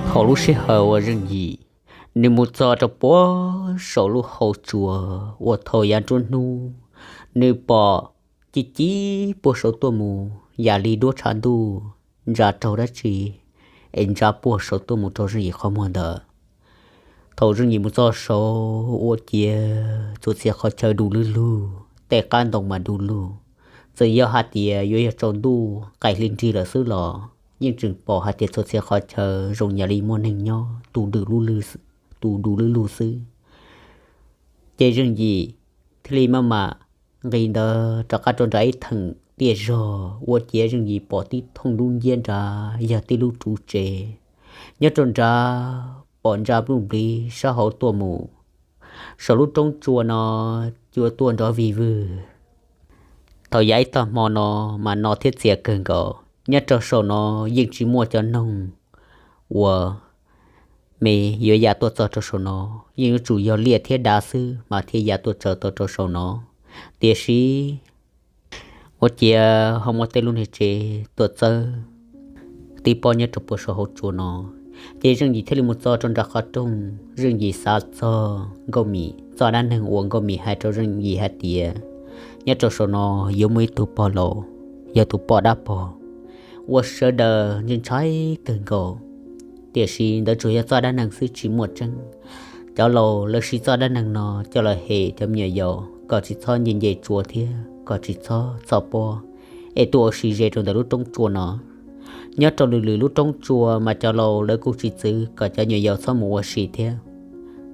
Thaum lub sij hawm uas Zeej Yim nws mus txog rau puag saum lub hauv tsua uas thaum yav nruab hnub nws pom ci ci puag saud tuaj mus yam li duab tshav ntuj ntsa raug dab tsi es ntsa puag saud tuaj mus rau Zeej Yim qhov muag ntawd. Thaum Zeej Yim mus txog saud ua ciav txhua txhia qhov chaw du lug lug, tej qab ntoo mas du lug. Txawm yog hais tias yuav yog tsaus ntuj qaij hli nrig lawm xwb los yeej tseem pom hais tias txhua txhia qhov chaw zoo yam li muaj neeg nyob tu du lug lug xwb. Ces Zeej Yim thiaj li maj mam nqis ntawd rov qab rau nram ib theem tiaj zog ua ciav Zeej Yim pom tib thooj dub nciab nrad yog tib lub ruv tsev. Nyob rau nrad pom ntsa npluj npliv sab hauv tuaj mus, saum lub roob tsua no cua tuaj nrov vig vwg. Thaum yav ib tag hmo no mas no thiab txias kawg nkaus, nyob rau saum no yeej tsis muaj cov noog uas me yuav ya tuaj txog rau saum no, yeej yuav tsum yog liaj thiab dav xwb mas thiaj ya tuaj tsaws tau rau saum no. Tiam sis ua ciav ho muaj tej lub niag tsev tuaj txawb tib pob nyob rau puag saum hauv tsua no. Ces Zeej Yim thiaj li mus txog rau nram qhov rooj, Zeej Yim xav txog Nkauj Mim txoj dab neeg uas Nkauj Mim hais rau Zeej Yim hais tias nyob rau saum no yuav muaj ib tug pog laus, yog tus poj dab pog uas sawv daws ntshai ntshai kawg nkaus. Tiam sis ntawd tsuas yog txoj dab neeg xwb tsis muaj tseeb. Cov laus lawv siv txoj dab neeg no coj los hem cov me nyuam yaus kom tsis txhob nce nce tsua thiab kom tsis txhob txhoj pob es tuaj ua si ze rau ntawm lub roob tsua no. Nyob rau lwm lwm lub roob tsua mas cov laus lawv kuj tsis txwv kom cov me nyuam yaus txhob mus ua si thiab.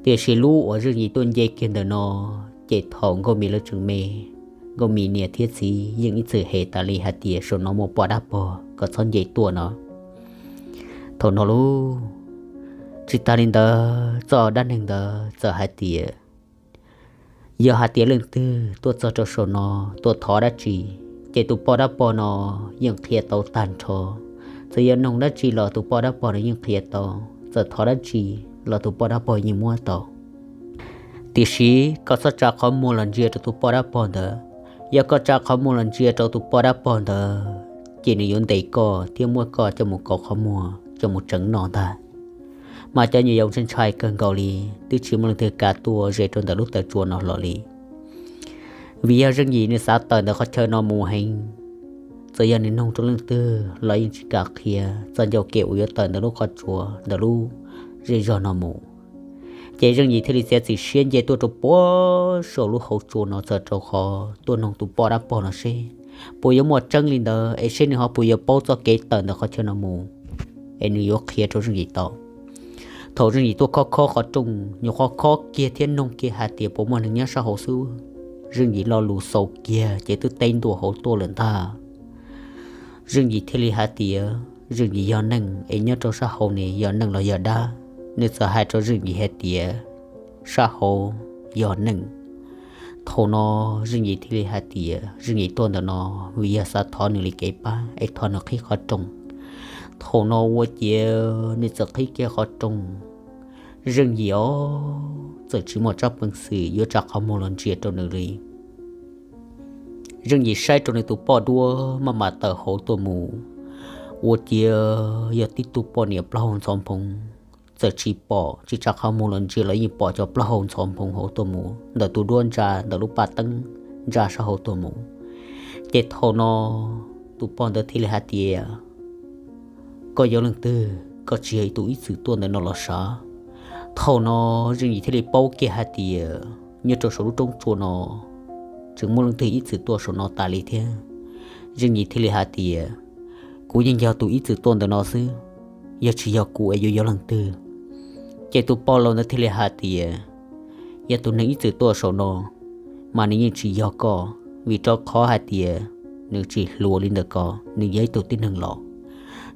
Tiam sis lub uas Zeej Yim tuaj nce kiag ntawm no, ces thaum Nkauj Mim lawv tseem me, Nkauj Mim niam thiab txiv yeej ib txwm hem tas li hais tias saum no muaj poj dab pog kom txhob nce tuaj no. Thaum no lauj, tsis tas li ntawd txoj dab neeg ntawd txawm hais tias yog hais tias leej twg tuaj txog rau saum no tuaj thov dab tsi, ces tus poj dab pog no yeej qhia tau tag nrho. Txawm yog noog dab tsi los tus poj dab pog no yeej qhia tau, txawm thov dab tsi los tus poj dab pog yeej muab tau. Tiam sis koj txhob tsa qhov muag los ntsia rau tus poj dab pog ntawd. Yog koj tsa qhov muag los ntsia rau tus poj dab pog ntawd, ces nws yuav ntes koj thiab muab koj coj mus kaus qhov muag coj mus tseev noj ntag. Mas cov me nyuam yaus ntshai ntshai kawg nkaus li, twb tsis muaj leej twg kam tuaj ze rau ntawm lub taw tsua no hlo li. Vim yog Zeej Yim nws xav tawm ntawm qhov chaw no mus heev, txawm yog nws noog rau leej twg los yeej tsis kam qhia txoj ncauj ke uas yuav tawm ntawm lub qhov tsua ntawm lub zej zog no mus. Ces Zeej Yim thiaj li txiav txim siab nce tuaj rau puag saum lub hauv tsua no txog rau qhov tuaj noog tus poj dab pog no seb puas yuav muaj tseeb li ntawd es seb nws ho puas yuav paub txoj kev tawm ntawm qhov chaw no mus, es nws yuav qhia rau Zeej Yim tau. Thaum Zeej Yim tuaj khob khob qhov rooj, nyuam qhuav khob kiag thiab noog kiag hais tias puas muaj neeg nyob sab hauv xwb, Zeej Yim lo lus xaus kiag ces twb teb ntua hauv tuaj lawm ntag. Zeej Yim thiaj li hais tias Zeej Yim yog neeg es nyob rau sab hauv ne yog neeg los yog dab. Nws txawm hais rau Zeej Yim hais tias sab hauv yog neeg. Thaum no Zeej Yim thiaj li hais tias Zeej Yim tuaj ntawm no vim yog xav thov nws li kev pab es thov nws qhib qhov rooj. Thaum no ua ciav nws txawm qhib kiag qhov rooj. Zeej Yim os, txawm tsis muaj tsab peev xwm yuav tsa qhov muag los ntsia rau nws li. Zeej Yim saib rau nws tus poj duab maj mam tawm hauv tuaj mus, ua ciav yog tib tug poj niam plaub hau ntxhov nphoo. Txawm tsis pom, tsis tsa qhov muag los ntsia los yeej pom cov plaub hau ntxhov nphoo hauv tuaj mus ntawm tus duab ntsa ntawm lub paj teeb ntsa sab hauv tuaj mus. Ces thaum no tus poj ntawd thiaj li hais tias, koj yog leej twg? Koj tsis yog tus ib txwm tuaj ntawm no los sav? Thaum no Zeej Yim thiaj li paub kiag hais tias nyob rau saum lub roob tsua no tseem muaj leej twg ib txwm tuaj saum no tas li thiab. Zeej Yim thiaj li hais tias, kuv yeej yog tus ib txwm tuaj ntawm no xwb, yog tsis yog kuv es yuav yog leej twg? Ces tus poj laus ntawd thiaj li hais tias, yog tus neeg ib txwm tuaj saum no, mas nws yeej tsis yog koj, vim rau qhov hais tias nws tsis hluas li ntawm koj, nws yog ib tug tib neeg laus.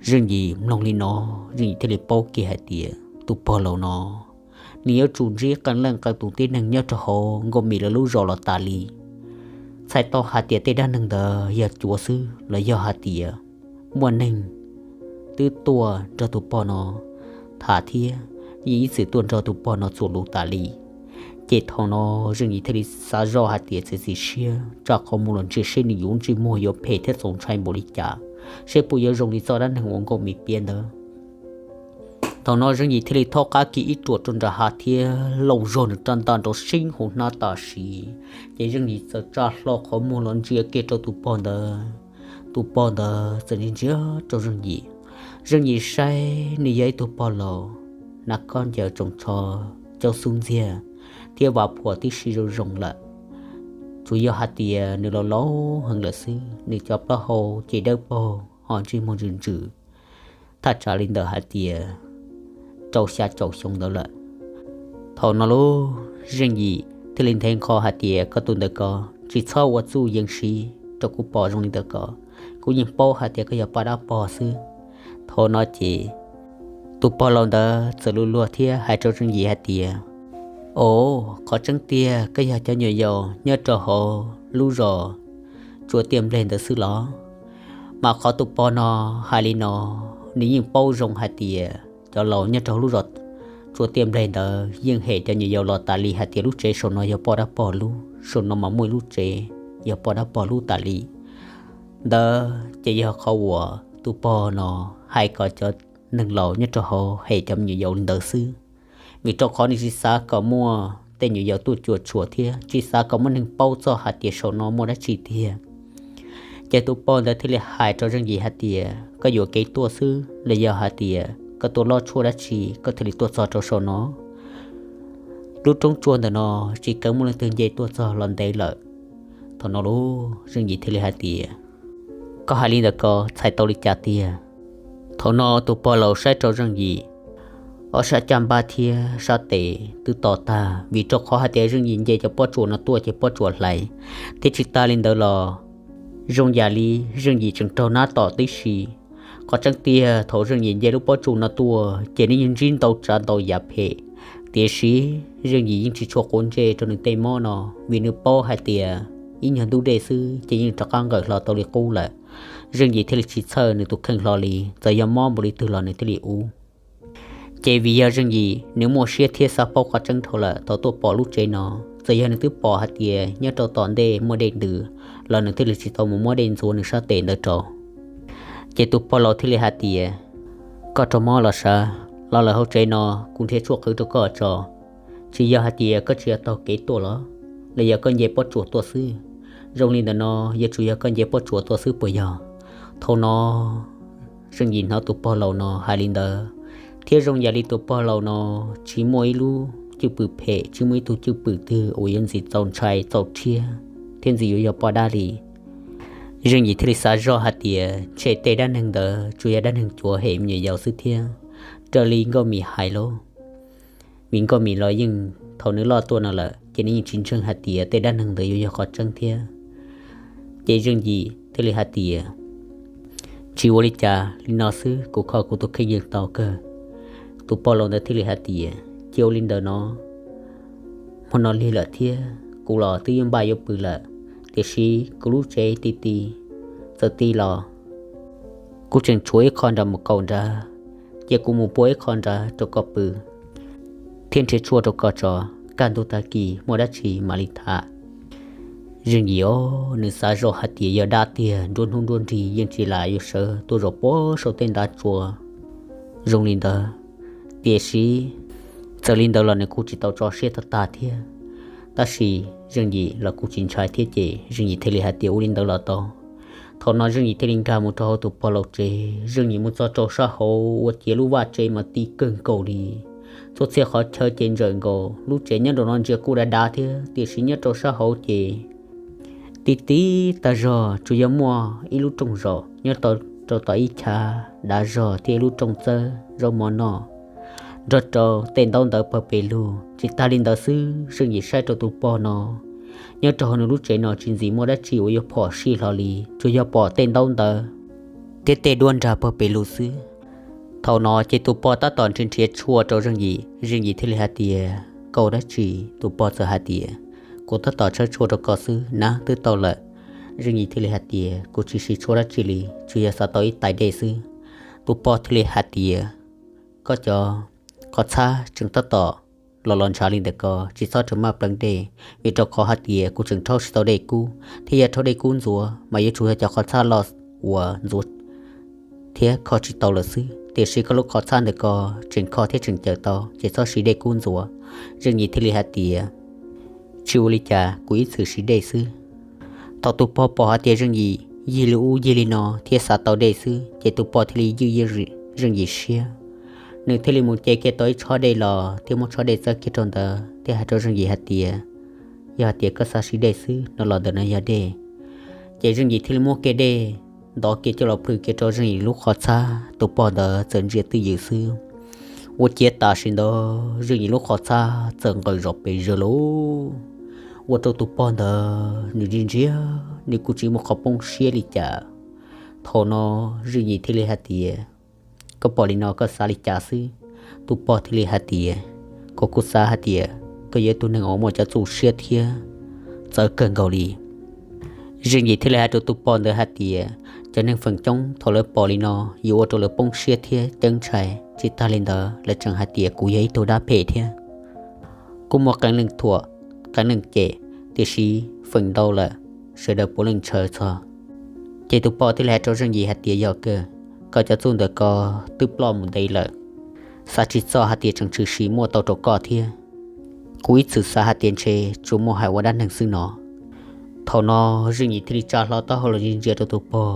Zeej Yim mloog li no, Zeej Yim thiaj li paub kiag hais tias tus pog laus no nws yuav tsum ntsib qee leej qee tus tib neeg nyob rau hauv Nkauj Mim lawv lub zos los tas li. Txhais tau hais tias tej dab neeg ntawd yog cuav xwb los yog hais tias muaj neeg twb tuaj nrog tus pog no tham thiab yeej ib txwm tuaj nrog tus pog no txuas lus tas li. Ces thaum no Zeej Yim thiaj li xav zoj hais tias txiav txim siab tsa qhov muag los ntsia seb nws yuav ntsej muag yuav phem thiab txaus ntshai npaum li cas, seb puas yuav zoo li txoj dab neeg uas Nkauj Mim piav ntawd. Thaum no Zeej Yim thiaj li thaub qab kiag ib ruam rau nram hav thiab laus zog nws rab ntaj nrov seeb hauv hnab tam sim. Ces Zeej Yim txawm tsa hlo qhov muag los ntsia kiag rau tus pog ntawd. Tus pog ntawd txawm ntsia ntsia rau Zeej Yim. Zeej Yim saib nws yog ib tug pog laus, hnav khaub ncaws tsoos tsho, caub xub ntxiag thiab vam phuam tib si zoo zoo lawm. Tsuas yog hais tias nws laus laus heev lawm xwb, nws cov plaub hau ces dawb paug ho ntsej muag ntsws ntsws, thaj tsam li ntawm hais tias rau xya caum xyoo ntawd lawm. Thaum no lub Zeej Yim thiaj li nthe nqho hais tias, Koj tus ntawm ko, tsis txhob ua txuj yees siv rau kuv pom zoo li ntawm ko. Kuv yeej paub hais tias koj yog poj dab pog xwb. Thaum no ces tus pog laus ntawd txawm luag luag thiab hais rau Zeej Yim hais tias, Os, qhov tseeb tiag koj yog cov nyuam yaus nyob rau hauv lub zos Tsua Tiaj Npleg ntawd xwb los? Mas qhov tus pog no hais li no, nws yeej paub zoo hais tias cov laus nyob rau lub zos Tsua Tiaj Npleg ntawd yeej hem cov nyuam yaus los tas li hais tias lub tsev saum no yog poj dab pog lub, saum no mas muaj ib lub tsev yog poj dab pog lub tas li. Ntawd ces yog qhov uas tus pog no hais kom cov neeg laus nyob rau hauv hem cov me nyuam yaus li ntawd xwb, vim rau qhov nws tsis xav kom muaj tej nyuam yaus tuaj cuam tshuam thiab tsis xav kom muaj neeg paub txog hais tias saum no muaj dab tsi tiag. Ces tus pog ntawd thiaj li hais rau Zeej Yim hais tias, Koj yuam kev tuaj xwb los yog hais tias koj tuaj loj tshuaj dab tsi koj thiaj li tuaj txog rau saum no? Lub roob tsua ntawm no tsis keev muaj leej twg nce tuaj txog los ntev lawm. Thaum no lub Zeej Yim thiaj li hais tias, Koj hais li ntawm ko txhais tau li cas tiag? Thaum no tus pog laus saib rau Zeej Yim, ob sab caj npab thiab sab tes twb to tag, vim rau qhov hais tias Zeej Yim nce cov pob tsuas no tuaj ces pob tsuas hlais, thiab tsis tas li ntawd los zoo yam li Zeej Yim tseem raug nab tom tib si. Qhov tseeb tiag thaum Zeej Yim nce lub pob tsuas no tuaj ces nws yeej ntsib ntau tsav ntau yam phem, tiam sis Zeej Yim yeej tsis tshua quav ntsej rau nws tej mob no, vim nws paub hais tias ib nyuag ntub dej xwb ces yeej rov qab nqawm hlo tau li qub lawm. Zeej Yim thiaj li tsis txhawj nws tus kheej hlo li, txawm yog mob npaum li twg los nws thiaj li ua. Ces vim yog Zeej Yim nws muaj siab thiab xav paub qhov tseeb dhau lawm, thaum tuaj pom lub tsev no, txawm yog nws twb pom hais tias nyob rau tom ntej muaj dej ntws los nws thiaj li tsis tau mus muab dej ntxuav nws sab tes ntawd rau. Ces tus pog laus thiaj li hais tias, Koj raug mob los sav? Los lawm hauv tsev no kuv nrhiav tshuaj qhwv rau koj tso. Tsis yog hais tias koj tsis yog taug kev tuaj los, los yog koj nce pob tsuas tuaj xwb? Zoo li ntawm no yuav tsum yog koj nce pob tsuas tuaj xwb puas yog? Thaum no Zeej Yim hnov tus pog laus no hais li ntawd, thiab zoo yam li tus pog laus no tsis muaj ib lub cwj pwm phem, tsis muaj ib tug cwj pwm twg uas yuav ntxim txaus ntshai txaus rhiab thiab ntxim yuav yog poj dab li. Zeej Yim thiaj li xav zoj hais tias ntshe tej dab neeg ntawd tsuas yog dab neeg cuav hem me nyuam yaus xwb thiab, raws li Nkauj Mim hais lauj. Vim Nkauj Mim los yeej thaum nws loj tuaj no lawm ces nws yeej tsis ntseeg hais tias tej dab neeg ntawd yuav yog qhov tseeb thiab. Ces Zeej Yim thiaj li hais tias, Tsis ua li cas, li no xwb kuv kho kuv tus kheej yeej tau kawg. Tus pog laus ntawd thiaj li hais tias, Cia ua li ntawm no, hmo no lig lawm thiab kuv los twb yuav npaj yuav pw lawm, tiam sis kuv lub tsev ti ti, txawm ti los kuv tseem tshuav ib qho nram mus kaum nrad, cia kuv mus pua ib qho nrad rau koj pw thiab nrhiav tshuaj rau koj tso, kaj ntug tag kis muaj dab tsi mam li tham. Zeej Yim os, nws xav zoj hais tias yog dab tiag, nruab hnub nruab nrig yeej tsis lam yuav sawv tuaj zaum puag saum tej ntav tsua zoo li ntawd. Tiam sis txawm li ntawd los nws kuj tsis tau tso siab tag tag thiab. Tab sis Zeej Yim los kuj tsis ntshai thiab ces Zeej Yim thiaj li hais tias ua li ntawd los tau. Thaum no Zeej Yim thiaj li nkag mus rau hauv tus pog laus tsev. Zeej Yim mus txog rau sab hauv ua ciav lub vaj tsev mas ti kawg nkaus li. Txhua txhia qhov chaw ces ntsawm nkaus, lub tsev nyob nraum no ntsia kuj dav dav thiab, tiam sis nyob rau sab hauv ces ti ti tag zog, tsuas yog muaj ib lub rooj zaum nyob rau tom ib chav dav zog thiab ib lub rooj txawb zaub mov noj nrog rau tej ntaub ntawv pawg pes lug. Tsis tas li ntawd xwb, Zeej Yim saib rau tus pog no, nyob rau hauv nws lub tsev no tsis ntxim muaj dab tsi uas yuav phom sij hlo li, tsuas yog pom tej ntaub ntawv thiab tej duab nrag pawg pes lug xwb. Thaum no ces tus pog tab tom nrhiav nrhiav tshuaj rau Zeej Yim, Zeej Yim thiaj li hais tias, Koj ua dab tsi? Tus pog txawm hais tias, Kuv tab tom tshawb tshuaj rau koj xwb na, twb tau lawm. Zeej Yim thiaj li hais tias, Kuv tsis siv tshuaj dab tsi li, tsuas yog xav tau ib tais dej xwb. Tus pog thiaj li hais tias, Koj cov qhov txhab tseem tab tom los los ntshav li ntawm ko, tsis txhob rau maj pleev dej, vim rau qhov hais tias kuv tseem rhaub tsis tau dej kub, thiab yog rhaub dej kub ntxuav mas yuav tsum yog cov qhov txhab loj uas ntxuav thiab kho tsis tau lawm xwb. tiam sis koj lub qhov txhab ntawm ko tseem kho thiab tseem cawm tau, ces txhob siv dej kub ntxuav. Zeej Yim thiaj li hais tias, tsis ua li cas, kuv ib txwm siv dej xwb. Thaum tus pog pom hais tias Zeej Yim yig li ub yig li no thiab xav tau dej xwb, ces tus pog thiaj li ywj Zeej Yim siab. Nws thiaj li mus ce kiag tau ib tshob dej los thiab muab tshob dej txawb kiag rau ntawd thiab hais rau Zeej Yim hais tias, yog hais tias koj xav siv dej xwb no los ntawm no yog dej. Ces Zeej Yim thiaj li muab kiag dej ntov kiag coj los plhws kiag rau Zeej Yim lub qhov txhab, tus pog ntawd txawm ntsia twj ywm xwb. Ua ciav tam sim ntawd Zeej Yim lub qhov txhab txawm nqawm zom pes zaws lauj. Ua rau tus pog ntawd nws ntsia ntsia, nws kuj tsis muaj qhov poob siab li cas. Thaum no Zeej Yim thiaj li hais tias, koj pom li no koj xav li cas xwb? Tus pog thiaj li hais tias, kuv kuj xav hais tias koj yog ib tug neeg uas muaj cov txuj siab thiab txawv kawg nkaus li. Zeej Yim thiaj li hais rau tus pog ntawd hais tias, cov neeg feem coob thaum lawv pom li no yuav ua rau lawv poob siab thiab ceeb ntshai, tsis tag li ntawd lawv tseem hais tias kuv yog ib tug dab phem thiab. Kuj muaj qee leej thuam, qee leej cem, tiam sis feem ntau lawm sawv daws puav leej ntshaw txog. Ces tus pog thiaj li hais rau Zeej Yim hais tias, yog kawg, koj cov txuj ntawm ko twb ploj mus ntev lawm, xav tsis txog hais tias tseem tshwm sim muaj tau rau koj thiab. Kuv ib txwm xav hais tias ntshe tsuas muaj hais ua dab neeg xwb no. Thaum no Zeej Yim thiaj li tsa hlo taub hau los ntsia ntsia rau tus pog,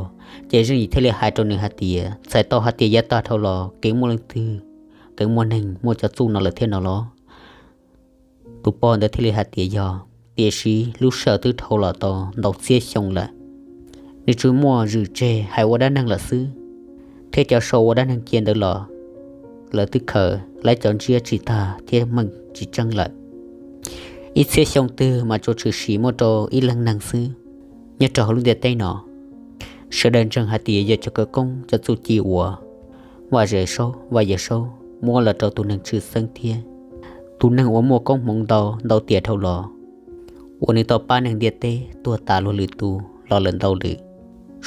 ces Zeej Yim thiaj li hais rau nws hais tias, txhais tau hais tias yav tag dhau los kev muaj leej twg, kev muaj neeg muaj cov txuj no lawm thiab no los? Tus pog ntawd thiaj li hais tias, yog, tiam sis lub sij hawm twb dhau los tau ntau txhiab xyoo lawm, nws tsuas muaj zwm tseg hais ua dab neeg lawm xwb, thiab cov sau ua dab neeg cia ntawd los lawv twb khaws lawv cov ntsiab tsis tag thiab meej tsis tseeb lawm. Ib txhiab xyoo twg mas tsuas tshwm sim muaj rau ib leeg neeg xwb nyob rau hauv lub ntiaj teb no. Sawv daws ntseeg hais tias yog cov khawv koob cov txuj ci uas Vaj Yawm Saub, Vaj Yawm Saub muab los rau tus neeg tshwj xeeb thiab tus neeg uas muaj koob hmoov ntau ntau tiam dhau los, uas nws tau pab neeg ntiaj teb tuag tas luag lwm tus los lawm ntau lwm,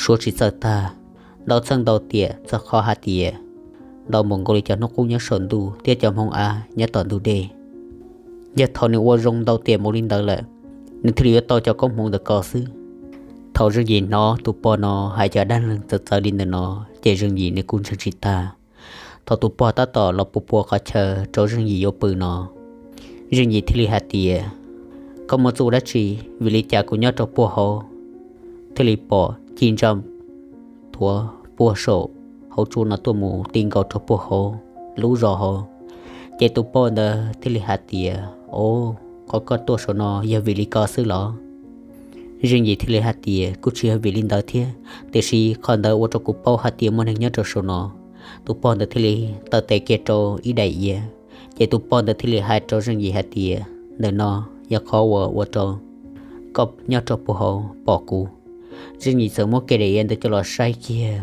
suav tsis txawj tag, ntau txheej ntau tiam txog qhov hais tias ntau npaum nkaus li cov hnub qub nyob saum ntuj thiab cov hmoov av nyob tom ntug dej. Yog thaum nws ua zoo ntau tiam npaum li ntawd lawm, nws thiaj li yuav tau cov koob hmoov ntawm ko xwb. Thaum Zeej Yim hnov tus pog no hais cov dab neeg txawv txawv li ntawm no, ces Zeej Yim nws kuj ntseeg tsis tag. Thaum tus pog tab tom los pua pua qhov chaw rau Zeej Yim yuav pw no, Zeej Yim thiaj li hais tias, koj muaj txuj dab tsi? Vim li cas kuv nyob rau puag hauv thiaj li pom ci ntsa thuav puag saum hauv tsua no tuaj mus ti nkaus rau puag hauv lub zos hauv? Ces tus pog ntawd thiaj li hais tias, o, qhov koj tuaj saum no yog vim li ko xwb los? Zeej Yim thiaj li hais tias, kuj tsis yog vim li ntawd thiab, tiam sis qhov ntawd ua rau kuv paub hais tias muaj neeg nyob rau saum no. Tus pog ntawd thiaj li taw tes kiag rau ib daim iav, ces tus pog ntawd thiaj li hais rau Zeej Yim hais tias, ntawm no yog qhov uas ua rau koj nyob rau puag hauv pom kuv. Zeej Yim txawm muab kiag daim iav ntawd coj los saib kiag,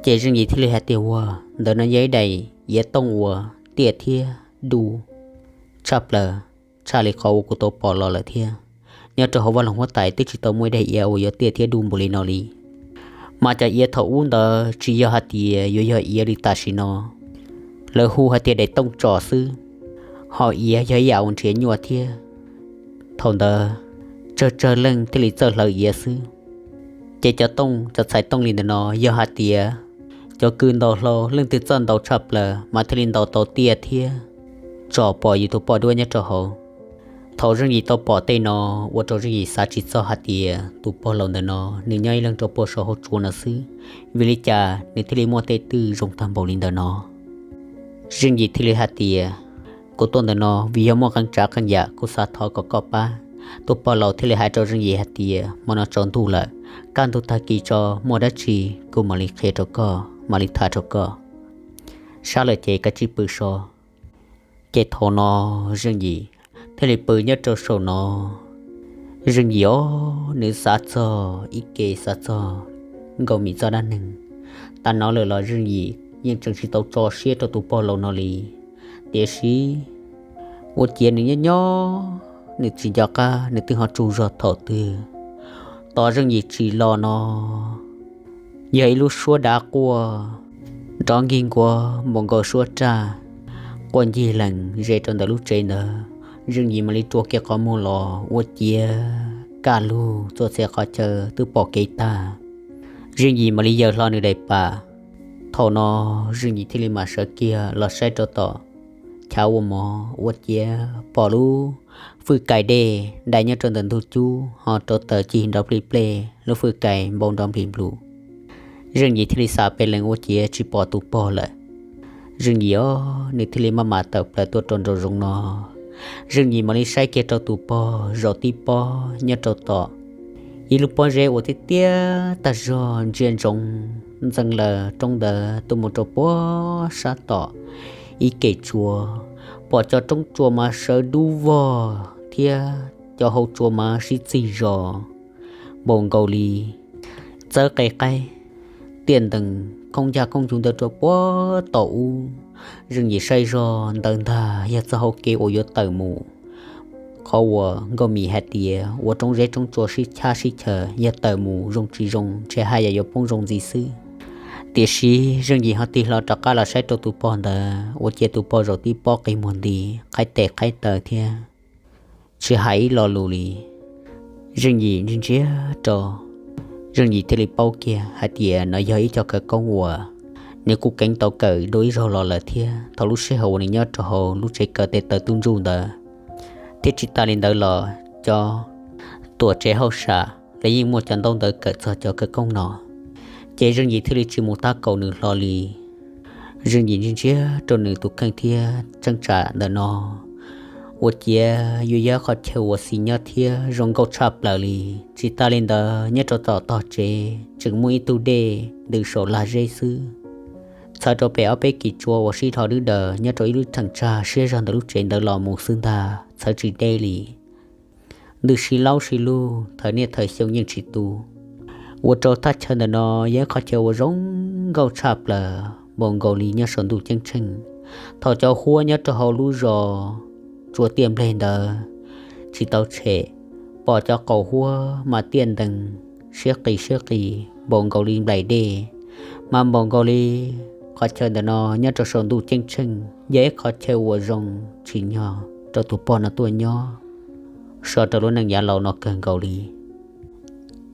ces Zeej Yim thiaj li hais tias, ua, ntawm no yog ib daim iav tooj uas tiaj thiab du tshaj plaws, tshaj li qhov uas kuv tau pom los lawm thiab. Nyob rau hauv vaj loog huab tais twb tsis tau muaj ib daim iav uas yuav tiaj thiab du npaum li no li. Mas cov iav thaum ub ntawd tsis yog hais tias yuav yog iav li tam sim no lawv hu hais tias daim tooj tsom xwb, ho iav yog ib yam uas nrhiav nyuaj thiab. Thaum ntawd tsawg tsawg leej thiaj li txawj hlawv iav xwb. Ces cov tooj, cov txhais tooj li ntawm no yog hais tias cov kws ntaus hlau leej twg txawj ntaus tshaj plaws mas thiaj li ntaus tau tiaj thiab tsom pom yus tus poj duab nyob rau hauv. Thaum Zeej Yim tau pom tej no, ua rau Zeej Yim xav tsis txog hais tias tus pog laus ntawm no nws nyob ib leeg rau puag saum hauv tsua no xwb, vim li cas nws thiaj li muaj tej twj zoo tag npaum li ntawm no. Zeej Yim thiaj li hais tias, kuv tuaj ntawm no vim yog muaj qee tsav qee yam kuv xav thov kom koj pab. Tus pog laus thiaj li hais rau Zeej Yim hais tias, hmo no tsaus ntuj lawm, kaj ntug tag kis tso muaj dab tsi kuv mam li qhia rau koj, mam li tham rau koj. Sab lawm ces kav tsij pw so. Ces thaum no Zeej Yim thiaj li pw nyob rau saum no. Zeej Yim os, nws xav txog ib ke xav txog Nkauj Mim txoj dab neeg. Tam no lawm los Zeej Yim yeej tseem tsis tau tso siab rau tus pog laus no li. Tiam sis ua ciav nws nyob nyob, nws tsis nco qab nws twb ho tsaug zog thaum twg. Tos Zeej Yim tsim los no yog ib lub suab dav quaj nrov nkig nkuav npaum nkaus suab raj, quaj ncig lees ze rau ntawm lub tsev ntawd. Zeej Yim mam li rua kiag qhov muag los ua ciav kaj lug txhua txhia qhov chaw twb pom kev tag. Zeej Yim mam li yaws hlo nws daim pam, Thaum no Zeej Yim thiaj li mam sawv kiag los saib rau tom chav ua mov ua ciav pom lub fwj kais dej dai nyob rau ntawm ntug cub ho rau taws cig nrov plig plej, lub fwj kais npau nrov nplig nplus. Zeej Yim thiaj li xav pes lees ua ciav tsis pom tus pog lawm. Zeej Yim os, nws thiaj li maj mam tawm plaws tuaj rau nraum zoov no. Zeej Yim mam li saib kiag rau tus pog zaum tib pob nyob rau tom ib lub pob zeb uas tiaj tiaj tag zog ntsia ntsoov ntxeev laws roob ntawd tuaj mus rau puag sab tom ib kem tsua. Pom cov roob tsua mas sawv dub vog thiab cov hau tsua mas sib txig zos npaum nkaus li txawb qe qaib tiaj ntees khoob ncaj khoob ncuv ntawd rau puag tom ub. Zeej Yim saib zog ntawd ntag yog txoj hau kev uas yuav tawm mus qhov uas Nkauj Mim hais tias ua roob zeb roob tsua sib chab sib chaws, yog tawm mus zoo tsis zoo ntshe haj yam yuav poob zoo ntxiv xwb. Tiam sis Zeej Yim ho tig hlo rov qab los saib rau tus pog ntawd ua ciav tus pog zaum tib pob qi muag nti, qhaib tes qhaib taw thiab tsis hais ib lo lus li. Zeej Yim ntsia ntsia rau, Zeej Yim thiaj li paub kiag hais tias no yog ib co khawv koob uas nws kuj keev tau kawm dua ib zaug los lawm thiab. Thaum lub sij hawm uas nws nyob rau hauv lub tsev kawm tes taw tub ntsuj ntawd, thiab tsis tas li ntawd los cov tuam tsev hauj sam los yeej muaj cov ntaub ntawv kawm txog cov khawv koob no, ces Zeej Yim thiaj li tsis mus tab kaum nws hlo li. Zeej Yim ntsia ntsia rau nws tus kheej thiab tseeb tsam ntawm no ua ciav yuav yog qhov chaw uas xis nyob thiab zoo nkauj tshaj plaws li. Tsis tas li ntawd nyob rau tom tog tsev tseem muaj ib tug dej ntws saum lag zeb xwb, txhawv rau pem ob peb kis tsua uas sib hlo dwb daws nyob rau ib lub theem tsag siab zog ntawm lub tsev ntawd los mus xwb ntag, txhawv tsis deb li. Ntws sib laub sib lug, thawm niaj thawm xyoo yeej tsis tu, ua rau thaj chaw ntawm no yog ib qhov chaw uas zoo nkauj tshaj plaws npaum nkaus li nyob saum ntuj ceeb tsheej. Thaum cov huab nyob rau hauv lub zos tsua tiaj npleg ntawd tsis tau tshem, pom cov qaum huab mas tiaj ntees siab qis siab qis npaum nkaus li nplaim dej, mas npaum nkaus li qhov chaw ntawm no nyob rau saum ntuj ceeb tsheej yog ib qhov chaw uas zoo tsim nyog rau tus pog no tuaj nyob so rau lub neej yav laus no kawg nkaus li.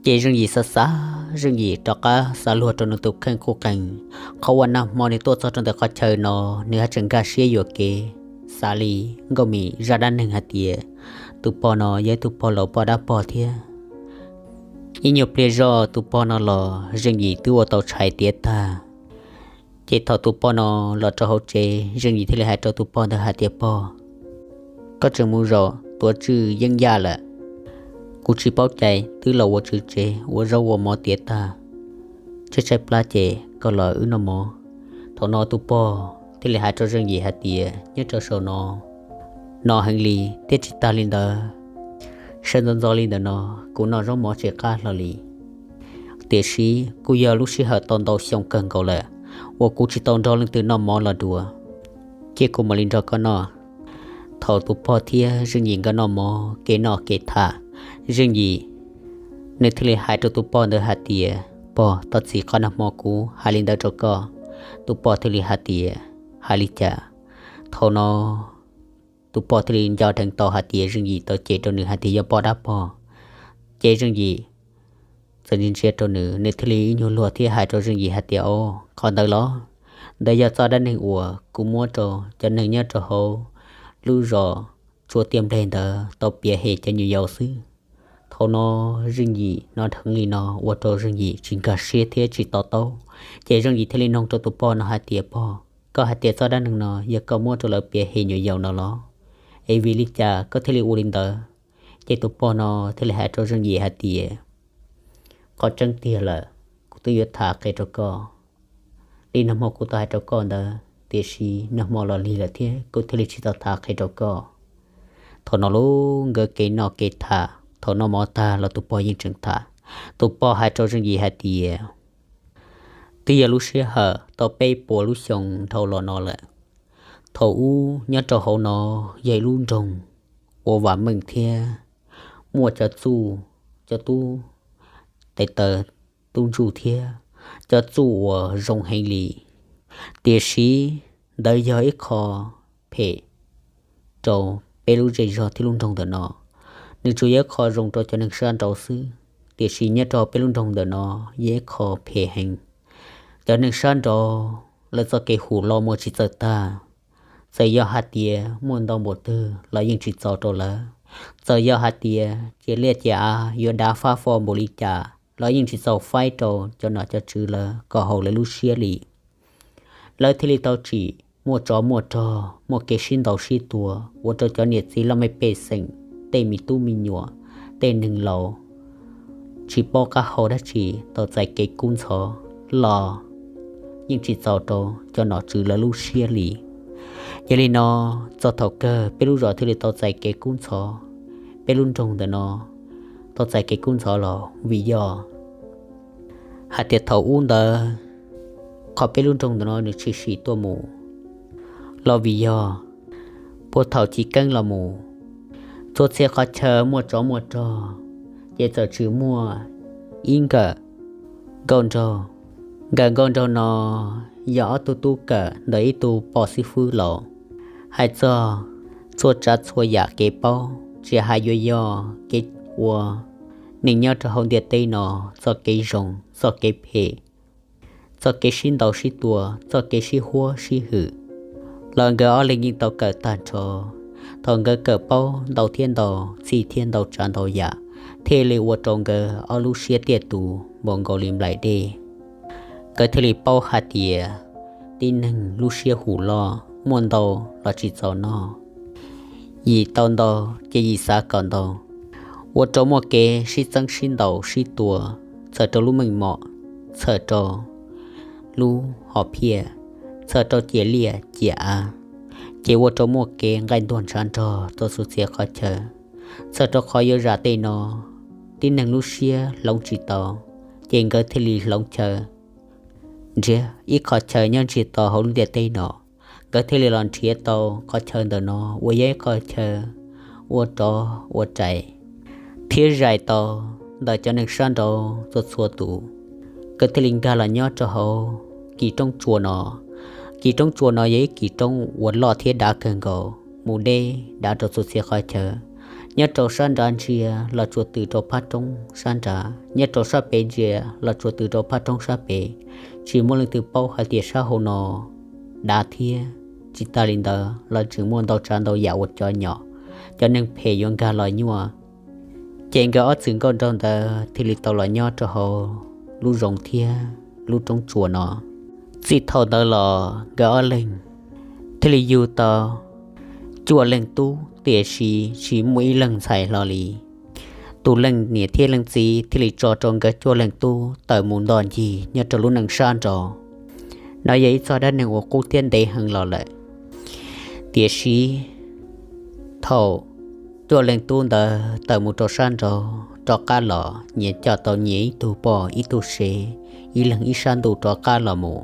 Ces Zeej Yim xav xav, Zeej Yim rov qab xav luag rau nws tus kheej qub qees, qhov uas nag hmo nws tuaj txog rau ntawm qhov chaw no, nws haj tseem nkag siab yuam kev xav li Nkauj Mim zaj dab neeg hais tias tus pog no yog ib tug pog laus poj dab pog thiab. Ib nyuag pliag zoj tus pog no los Zeej Yim twb ua tau tshais tiav tag. Ces thaum tus pog no los rau hauv tsev, Zeej Yim thiaj li hais rau tus pog ntawd hais tias, Pog, koj tseem mus zaum tuav tswj yeeb yaj lawm. Kuv tsis paub cai twb los ua tswv tsev ua zaub ua mov tiav tag, tshaib tshaib plab ces koj los wb noj mov. Thaum no tus pog thiaj li hais rau Zeej Yim hais tias, Nyob rau saum no no heev li thiab tsis tas li ntawd, sawv ntxov ntxov li ntawm no kuv noj zaub mov tsis qab hlo li. Tiam sis kuj yog lub sij hawm tau ntau xyoo kawg nkaus lawm uas kuv tsis tau nrog leej twg noj mov los dua, cia kuv mam li nrog koj noj. Thaum tus pog thiab Zeej Yim nkawd noj mov kev noj kev tham, Zeej Yim nws thiaj li hais rau tus pog ntawd hais tias, Pog, thov txim qhov nag hmo kuv hais li ntawd rau koj. Tus pog thiaj li hais tias, Hais li cas? Thaum no tus pog thiaj li nco dheev tau hais tias Zeej Yim tau cem rau nws hais tias yog poj dab pog. Ces Zeej Yim txawm ntsia ntsia rau nws, nws thiaj li ib nyuag luag thiab hais rau Zeej Yim hais tias, O, qhov ntawd los, ntawd yog txoj dab neeg uas kuv muab rau cov neeg nyob rau hauv lub zos tsua tiaj npleg ntawd tau piav hem cov nyuam yaus xwb. Thaum no Zeej Yim hnov dheev li no ua rau Zeej Yim tsis nkag siab thiab tsis to taub. Ces Zeej Yim thiaj li nug rau tus pog no hais tias, Pog, koj hais tias txoj dab neeg no yog koj muab rau lawv piav hem nyuam yaus no los? Es vim li cas koj thiaj li ua li ntawd? Ces tus pog no thiaj li hais rau Zeej Yim hais tias, Qhov tseeb tiag lawm, kuv twb yuav tham qhia rau koj li nag hmo kuv tau hais rau koj ntawd, tiam sis nag hmo los lig lawm thiab kuv thiaj li tsis tau tham qhia rau koj. Thaum no lub nkawd kev noj kev tham, thaum noj mov tag los tus pog yeej tseem tham. Tus pog hais rau Zeej Yim hais tias, Twb yog lub sij hawm tau peb puas lub xyoo dhau los no lawm. Thaum ub nyob rau hauv no yog ib lub nroog uas vam meej thiab muaj cov txuj, cov tub tes taw tub ntsuj thiab cov txuj uas zoo heev li. Tiam sis ntawd yog ib qho phem rau peb lub zej zog thiab lub nroog ntawm no. Nws tsuas yog ib qho zoo rau cov neeg sab nraud xwb, tiam sis nyob rau peb lub nroog ntawm no yog ib qho phem heev. Cov neeg sab nraud lawv txoj kev hum los muaj tsis txawj tag. Txawm yog hais tias muaj ntau npaum twg los yeej tsis txaus rau lawv. Txawm yog hais tias ciam liaj ciam av yuav dav fab fo npaum li cas los yeej tsis txaus faib rau cov nom cov tswv lawv kom haum lawv lub siab li. Lawv thiaj li tau tsim muaj tsov muaj rog, muaj kev sib ntaus sib tua, ua rau cov niam txiv laj mej pej xeem, tej me tub me nyuam, tej neeg laus tsis paub qab hau dab tsi, tau txais kev kub ntxhov los yeej tsis txaus rau cov nom tswv lawv lub siab li. Yog li no, txog thaum kawg peb lub zos thiaj li tau txais kev kub ntxhov, peb lub nroog ntawm no tau txais kev kub ntxhov los vim yog hais tias thaum ub ntawd qhov peb lub nroog ntawm no nws tshwm sim tuaj mus los vim yog puag thaum chiv keeb los mus, txhua txhia qhov chaw muaj tsov muaj rog, ces txawm tsis muaj ib nkawm nkauj nraug. Nkawm nkauj nraug no yog ob tug tub kawm ntawm ib tug pog xib fwb laus. Hais txog txhua tsav txhua yam kev paub, tsis hais yuav yog kev ua neeg nyob rau hauv ntiaj teb no, txoj kev zoo, txoj kev phem, txoj kev sib ntaus sib tua, txoj kev sib huab sib hwm, los nkawd ob leeg yeej tau kawm tag nrho. Thaum nkawd kawm paub ntau thiab ntau, txhij thiab ntau tsav ntau yam, thiaj li ua rau nkawd ob lub siab tiaj tus npaum nkaus li nplaim dej. Nkawd thiaj li paub hais tias tib neeg lub siab hum loj, muaj ntau los tsis txaus noj, yim tau ntau ces yim xav kom ntau, ua rau muaj kev sib txeeb sib ntaus sib tua, txhawm rau lub meej mom, txhawm rau lub hom phiaj, txhawm rau ciam liaj ciam av, ces ua rau muaj kev nqaij ntuag ntshav nrog rau txhua txhia qhov chaw. Txhawm rau qhov yuav zam tej no, tib neeg lub siab hloov tsis tau, ces nkawd thiaj li hloov chaw nrhiav ib qhov chaw nyob ntsiag to hauv lub ntiaj teb no. Nkawd thiaj li los nrhiav tau qhov chaw ntawm no uas yog ib qhov chaw ua rov ua rais thiab zais tau ntawm cov neeg sab nraud txhua txhua tus. Nkawd thiaj li nkag los nyob rau hauv kis roob tsuas no. Kis roob tsuas no yog ib kis roob uas loj thiab dav kawg nkaus, mus deb dav rau txhua txhia qhov chaw. Nyob rau sab nrad ntsia los tsuas tws rau phab roob sab nrad, nyob rau sab pem ntsia los tsuas tws rau phab roob sab pem. Tsis muaj leej twg paub hais tias sab hauv no dav thiab. Tsis tas li ntawd los tseem muaj ntau tsav ntau yam uas cov nyom, cov neeg phem yuav nkag los nyuaj. Ces nkawd ob txwm nkauj nraug ntawd thiaj li tau los nyob rau hauv lub zoov thiab lub roob tsuas no. Txij thaum ntawd los nkawd ob leeg thiaj li yug tau cuaj leej tub, tiam sis tsis muaj ib leeg ntxhais hlo li. Tus leej niam thiab leej txiv thiaj li tso rau nkawd cuaj leej tub tawm mus nto ncig nyob rau lub neej sab nraud. No yog ib txoj dab neeg uas qub thiab ntev heev los lawm. Tiam sis thaum cuaj leej tub ntawd tawm mus rau sab nraud rov qab los, nyias coj tau nyias ib tug poj ib tug sev, ib leeg ib sab ntuj rov qab los mus,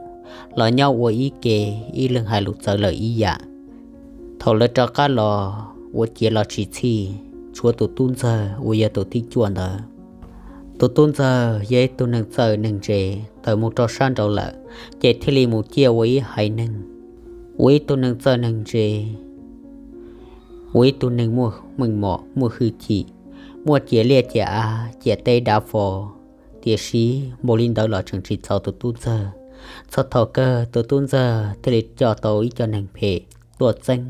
los nyob ua ib ke, ib leeg hais lus txawv lawm ib yam. Thaum lawv rov qab los ua ciav los tsis txhij, tshuav tus tub ntxawg uas yog tus thib cuaj ntawd. Tus tub ntxawg yog ib tug neeg txawj neeg ntse, tawm mus rau sab nraud lawm, ces thiaj li mus ciaj ua ib haiv neeg, ua ib tug neeg txawj neeg ntse, ua ib tug neeg muaj meej mom muaj hwj chim, muaj ciam liaj ciam av ciam teb dav fo. Tiam sis npaum li ntawd los tseem tsis txaus tus tub ntxawg. Txog thaum kawg tus tub ntxawg thiaj li coj tau ib co neeg phem tuaj txeeb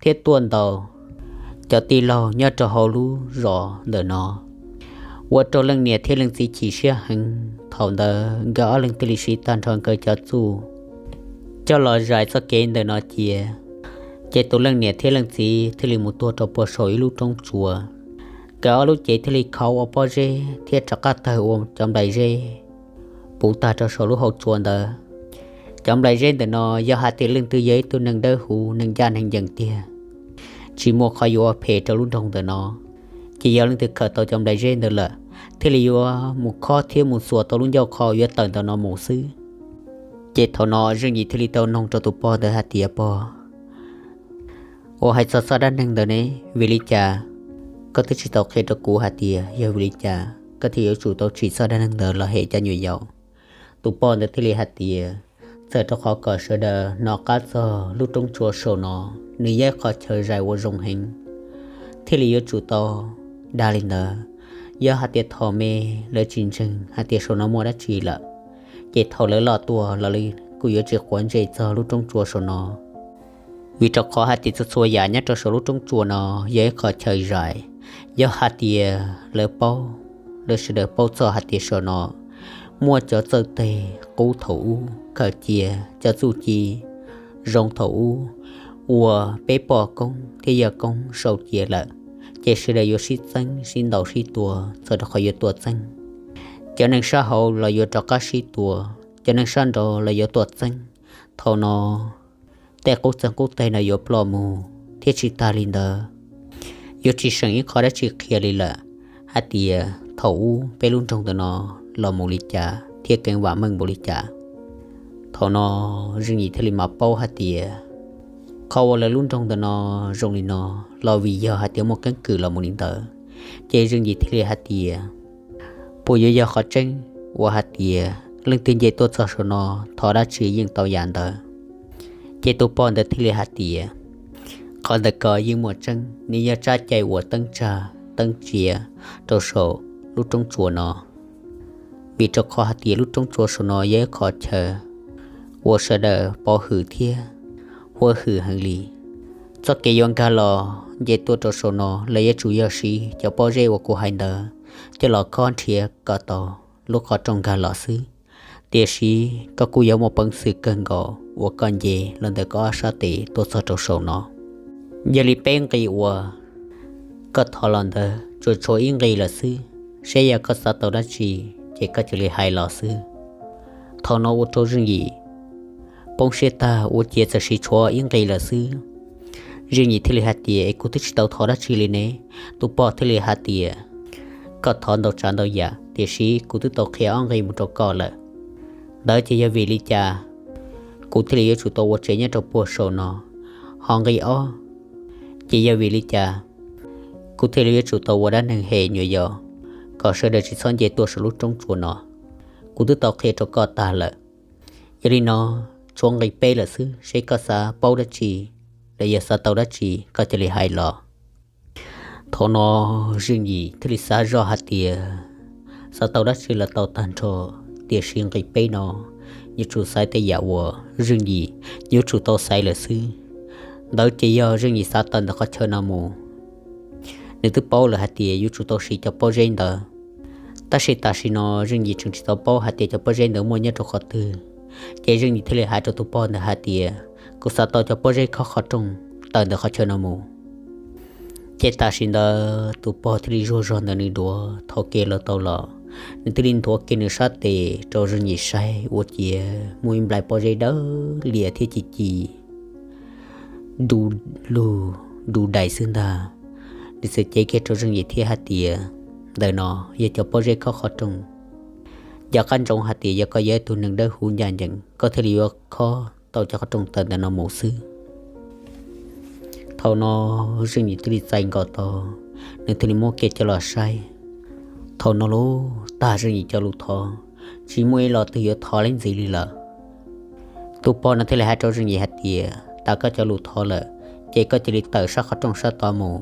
thiab tuaj ntaus cov tij laug nyob rau hauv lub zos ntawm no, ua rau leej niam thiab leej txiv chim siab heev. Thaum ntawd nkawd ob leeg thiaj li siv tag nrho nkawd cov txuj coj los zais txoj kev ntawm no cia. Ces tus leej niam thiab leej txiv thiaj li mus tuag rau puag saum ib lub roob tsuas. Nkawd ob lub cev thiaj li khauv ua pob zeb thiab rov qab tawg ua cov nplai zeb puv tag rau saum lub hauv tsua ntawd. Cov nplai zeb ntawm no yog hais tias leej twg yog ib tug neeg dawb huv, neeg ncaj neeg ncees tiag, tsis muaj qhov yuav ua phem rau lub nroog ntawm no, ces yog leej twg khaws tau cov nplai zeb ntawd lawm, thiaj li yuav mus khob thiab mus xuas tau lub ncauj qhov yuav tawm ntawm no mus xwb. Ces thaum no Zeej Yim thiaj li tau noog rau tus pog ntawd hais tias, Pog, ua hais txog txoj dab neeg ntawd ne, vim li cas koj twb tsis tau qhia rau kuv hais tias yog vim li cas koj thiaj yuav tsum tau tsim txoj dab neeg ntawd los hem cov nyuam yaus? Tus pog ntawd thiaj li hais tias, Txawm rau qhov kom sawv daws hnov qab txog lub roob tsuas saum no, nws yog ib qho chaw zais uas zoo heev, thiaj li yuav tsum tau dag li ntawd. Yog hais tias thaum me lawv tsis ntseeg hais tias saum no muaj dab tsi lawm, Ces thaum lawv los tuaj los lawv kuj yuav tsis quav ntsej txog lub roob tsua saum no, vim rau qhov hais tias txhua txhua yam nyob rau saum lub roob tsua no yog ib qho chaw zais. Yog hais tias lawv paub, lawv sawv daws paub txog hais tias saum no muaj cov txawj teg qub thaum ub khaws cia cov txuj ci zoo thaum ub uas peb poj koob thiab yawg koob sau cia lawm, ces sawv daws yuav sib txeeb sib ntaus sib tua txog rau qhov yuav tua txeeb. Cov neeg sab hauv los yuav rov qab sib tua, cov neeg sab nraud los yuav tua txeeb. Thaum no tej qub txeeg qub teg no yuav ploj mus thiab tsis tag li ntawd, yuav tsis seem ib qho dab tsi qhia li lawm hais tias thaum ub peb lub nroog ntawm no los mus li cas thiab keev vam meej npaum li cas. Thaum no Zeej Yim thiaj li mam paub hais tias qhov uas lawv lub nroog ntawm no zoo li no los vim yog hais tias muaj keeb kwm los mus li ntawd. Ces Zeej Yim thiaj li hais tias, puas yuav yog qhov tseeb uas hais tias leej twg nce tuaj txog saum no thov dab tsi yeej tau yam ntawd? Ces tus pog ntawd thiaj li hais tias, qhov ntawd ko yeej muaj tseeb, nws yog tsab cai uas teeb tsag teeb tsia rau saum lub roob tsua no, vim rau qhov hais tias lub roob tsua saum no yog ib qho chaw uas sawv daws pov hwm thiab huab hwm heev li. Txoj kev yuav nkag los nce tuaj rau saum no los yuav tsum yog siv cov pob zeb uas kuv hais ntawd coj los khob nrhiav kom tau lub qhov rooj nkag los xwb. Tiam sis koj kuj yuav muaj peev xwm kawg nkaus uas koj nce los ntawm koj ob sab tes tuaj txog rau saum no. Yog li peb nqi uas koj thov los ntawd tsuas tshuav ib nqi lawm xwb, seb yog koj xav tau dab tsi ces koj cia li hais los xwb. Thaum no ua rau Zeej Yim poob siab tag, ua ciav txawm siv tshuav ib nqi lawm xwb. Zeej Yim thiaj li hais tias, es kuv twb tsis tau thov dab tsi li ne. Tus pog thiaj li hais tias, koj thov ntau tsav ntau yam, tiam sis kuv twb tau qhia ob nqi mus rau koj lawm. Ntawd ces yog vim li cas kuv thiaj li yuav tsum tau ua tsev nyob rau puag saum no? Ho nqi ob ces yog vim li cas kuv thiaj li yuav tsum tau ua dab neeg hem nyuam yaus kom sawv daws tsis txhob nce tuaj saum lub roob tsua no? Kuv twb tau qhia rau koj tag lawm. Yog li no, tshuav nqi peb lawm xwb, seb koj xav paub dab tsi los yog xav tau dab tsi koj cia li hais los. Thaum no Zeej Yim thiaj li xav zoj hais tias, xav tau dab tsi los tau tag nrho, tiam sis nqi peb no yuav tsum xaiv tej yam uas Zeej Yim yuav tsum tau xaiv lawm xwb. Ntawd ces yog Zeej Yim xav tawm ntawm qhov chaw no mus, nws twb paub lawm hais tias yuav tsum tau siv cov pob zeb ntawd. Tab sis tam sim no Zeej Yim tseem tsis tau paub hais tias cov pob zeb ntawd muaj nyob rau qhov twg. Ces Zeej Yim thiaj li hais rau tus pog ntawd hais tias, kuv xav tau cov pob zeb khob qhov rooj tawm ntawm qhov chaw no mus. Ces tam sim ntawd tus pog thiaj li zuag zog ntawm nws duav thau kev los tau los, nws thiaj li nthuav kiag nws sab tes rau Zeej Yim saib ua ciav muaj ib nplais pob zeb dawb lias thiab ci ci du lug du dais xwb ntag. Nws txawm cev kiag rau Zeej Yim thiab hais tias, ntawm no yog cov pob zeb khob qhov rooj. Nco qab ntsoov hais tias yog koj yog ib tug neeg dawb huv ncaj ncees koj thiaj li yuav khob tau cov qhov rooj tawm ntawm no mus xwb. Thaum no Zeej Yim thiaj li txais nkaus tau, nws thiaj li muab kiag coj los saib. Thaum no los tag Zeej Yim cov lus thov, tsis muaj ib lo twg yuav thov leej ntxiv li lawm. Tus pog no thiaj li hais rau Zeej Yim hais tias, tas koj cov lus thov lawm, ces koj cia li tawm sab qhov rooj sab tod mus.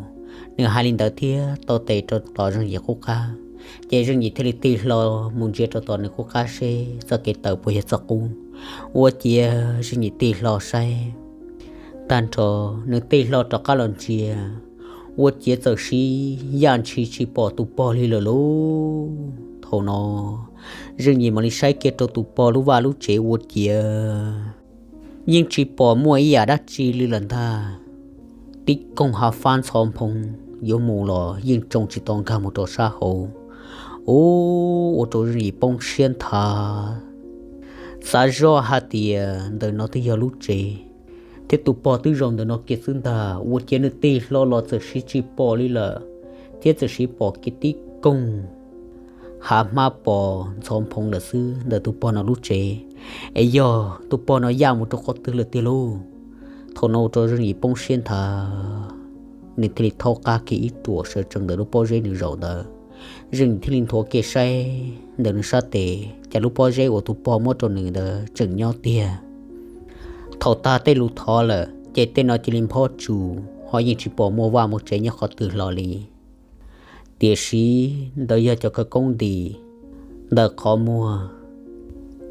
Nws hais li ntawd thiab taw tes rau tom Zeej Yim qub qab, ces Zeej Yim thiaj li tig hlo mus ntsia rau tom nws qub qab seb txoj kev tawm puas yog txoj qub. Ua ciav Zeej Yim tig hlo saib tag nrho, nws tig hlo rov qab los ntsia, ua ciav txawm siv yaj ntshis tsis pom tus pog li lawm lauj. Thaum no Zeej Yim mam li saib kiag rau tus pog lub vaj lub tsev ua ciav yeej tsis pom muaj ib yam dab tsi li lawm ntag. Tib koog hav fab ntxhov nphoo yuav mus los yeej tsoo tsis tau nkag mus rau sab hauv. Ub, ua rau Zeej Yim poob siab nthav, xav zoj hais tias ntawm no twb yog lub tsev, thiab tus pog twb zaum ntawm no kiag xwb ntag. Ua ciav nws tig hlo los txawm siv tsis pom li lawm, thiab txawm siv pom kiag tib koog hav hmab pos ntxhov nphoo lawm xwb ntawm tus pog no lub tsev. Es yog tus pog no yaj mus rau qhov twg lawm tiag lauj? Thaum no ua rau Zeej Yim poob siab nthav, nws thiaj li thaub qab kiag ib ruam sawv tsees ntawm lub pob zeb nws zaum ntawd. Zeej Yim thiaj li nthuav kiag saib ntawm nws sab tes, cas lub pob zeb uas tus pog muab rau nws ntawd tseem nyob tiag. Thaum tag tej lus thov lawm ces tej no cia li nphob tsus, ho yeej tsis pom muaj vaj muaj tsev nyob qhov twg hlo li. Tiam sis ntawd yog cov khawv koob nti ntawm qhov muag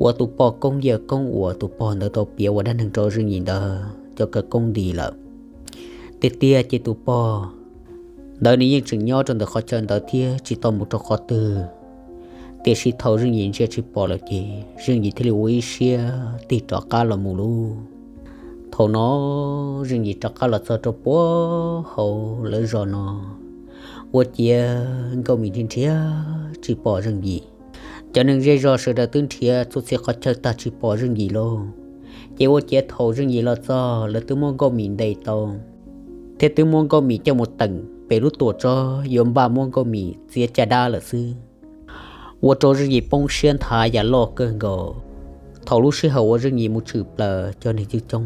uas tus pog koob yawg koob uas tus pog ntawd tau piav ua dab neeg rau Zeej Yim ntawd cov khawv koob nti lawm. Tiag tiag ces tus pog ntawd nws yeej tseem nyob rau ntawm qhov chaw ntawd thiab tsis tau mus rau qhov twg. Tiam sis thaum Zeej Yim ntsia tsis pom lawm ces Zeej Yim thiaj li ua ib siab tig rov qab los mus lauj. Thaum no Zeej Yim rov qab los txog rau puag hauv lawv zos no, ua ciav Nkauj Mim nrhiav nrhiav tsis pom Zeej Yim. Cov neeg zej zos sawv daws twb nrhiav txhua txhia qhov chaw tag tsis pom Zeej Yim lauj. Ces ua ciav thaum Zeej Yim los txog lawv twb muab Nkauj Mim ntes tau, thiab twb muab Nkauj Mim coj mus teem pem lub tuam tsob yuav npaj muab Nkauj Mim txiav caj dab lawm xwb. Ua rau Zeej Yim poob siab nthav yam loj kawg nkaus. Thaum lub sij hawm uas Zeej Yim mus tshwm plaws cov neeg coob coob,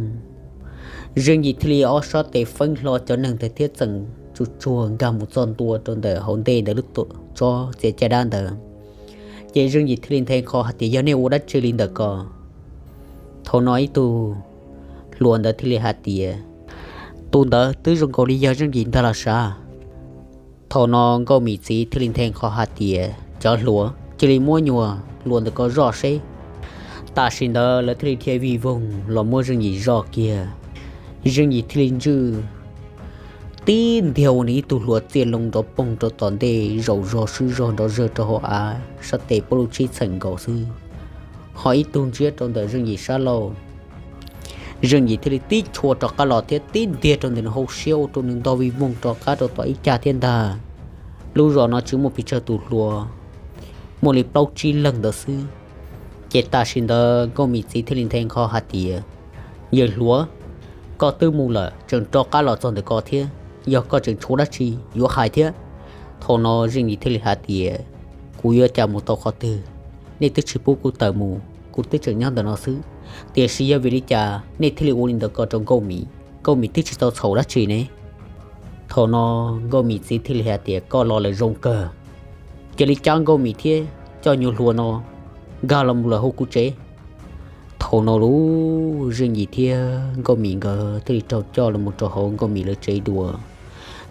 Zeej Yim thiaj li ob sab tes feeb hlo cov neeg ntawd thiab txeem tsuag tsuag nkag mus txog ntua rau ntawm hauv ntej ntawm lub tuam tsob txiav caj dab ntawd. Ces Zeej Yim thiaj li nthe nqho hais tias, yog nej ua dab tsi li ntawm ko? Thaum no ib tug hluas ntawd thiaj li hais tias, tus ntawd twb zoo nkaus li yog Zeej Yim ntag los sav. Thaum no Nkauj Mim txiv thiaj li nthe nqho hais tias, cov hluas, cia li muab nyuag hluas ntawm ko zoj seb. Tam sim ntawd lawv thiaj li dhia vij voog los muab Zeej Yim zoj kiag. Zeej Yim thiaj li ntswj tib ntiag ua nws ib tug hluas txiaj loo nrov poog rau tom ntej zaum zog swb zog nrov zawg rau hauv av sab tes pob lub tsib txheem nkaus xwb. Ho ib tug ntsiab rau ntawm Zeej Yim sab laug. Zeej Yim thiaj li tib tshua rov qab los thiab tib ntiag rau ntawm nws hauv siab ua rau nws ntog vij voog rov qab rau tom ib cag thiab ntag. Lub zos no tsis muaj pes tsawg tus hluas, muaj li plaub tsib leeg ntawd xwb. Ces tam sim ntawd Nkauj Mim txiv thiaj li nthe nqho hais tias, yawg hluas, koj twb mus lawm tseem rov qab los txog ntawm ko thiab, yog koj tseem tshuav dab tsi yuav hais thiab? Thaum no Zeej Yim thiaj li hais tias, kuv yuav cas mus tau qhov twg, nej twb tsis pub kuv tawm mus, kuv twb tseem nyob ntawm no xwb. Tiam sis yog vim li cas nej thiaj li ua li ntawd ko rau Nkauj Mim? Nkauj Mim twb tsis tau txhaum dab tsi ne. Thaum no Nkauj Mim txiv thiaj li hais tias, koj los lawm zoo kawg, cia li cab Nkauj Mim thiab coj nyuag hluas no nkag los mus lawm hauv kuv tsev. Thaum no lub Zeej Yim thiab Nkauj Mim nkawd thiaj li raug coj los mus rau hauv Nkauj Mim lawv tsev dua.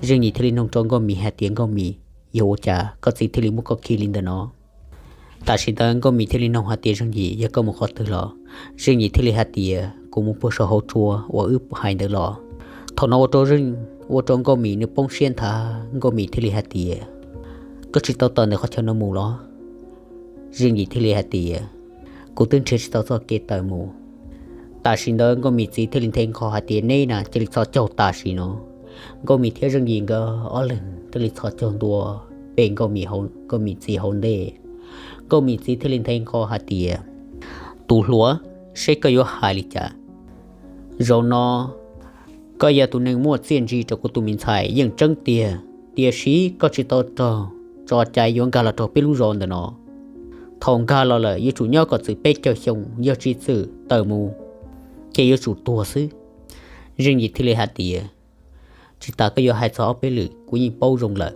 Zeej Yim thiaj li nug rau Nkauj Mim hais tias, Nkauj Mim, yog ua cas koj txiv thiaj li muab koj khi li ntawm no? Tam sim ntawd Nkauj Mim thiaj li nug hais tias, Zeej Yim, yog koj mus qhov twg los? Zeej Yim thiaj li hais tias, kuv mus puag saum hauv tsua uas wb hais ntawd los. Thaum no ua rau Zeej, ua rau Nkauj Mim nws poob siab nthav, Nkauj Mim thiaj li hais tias, koj tsis tau tawm ntawm qhov chaw no mus los? Zeej Yim thiaj li hais tias, kuv twb nrhiav tsis tau txoj kev tawm mus. Tam sim ntawd Nkauj Mim txiv thiaj li nthe nqho hais tias, neb na cia li txhos caug tam sim no. Nkauj Mim thiab Zeej Yim nkawd ob leeg thiaj li txhos caug ntua pem Nkauj Mim, Nkauj Mim txiv hauv ntej. Nkauj Mim txiv thiaj li nthe nqho hais tias, tus hluas, seb koj yuav hais li cas. Zaum no koj yog tus neeg muaj txiaj ntsig rau kuv tus me ntxhais yeej tseeb tiag, tiam sis koj tsis tau raug tso cai yuav nkag los rau peb lub zos ntawm no. Thaum nkag los lawm yuav tsum nyob kom txwm peb caug xyoo, yog tsis txwm tawm mus ces yuav tsum tuag xwb. Zeej Yim thiaj li hais tias, tsis tas koj yuav hais txog ob peb lwm kuv yeej paub zoo lawm,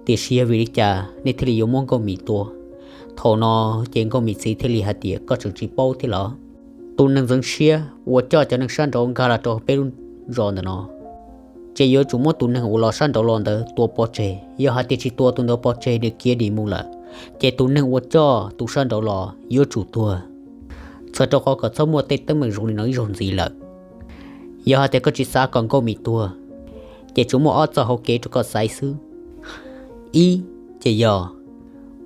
tiam sis yog vim li cas nej thiaj li yuav muab Nkauj Mim tua? Thaum no ces Nkauj Mim txiv thiaj li hais tias, koj tseem tsis paub thiab los? Tus neeg ntxeev siab uas coj cov neeg sab nraud nkag los rau peb lub zos ntawm no, ces yuav tsum muab tus neeg uas los sab nraud los ntawd tua pov tseg. Yog hais tias tsis tua tus ntawd pov tseg, nws khiav dim mus lawm, ces tus neeg uas coj tus sab nraud los yuav tsum tuag. Txhawm rau qhov kom txhob muaj tej teeb meem zoo li no ib zaug ntxiv lawm. Yog hais tias koj tsis xav kom Nkauj Mim tuag, ces tsuas muaj ob txoj hauv kev rau koj xaiv xwb. Ib, ces yog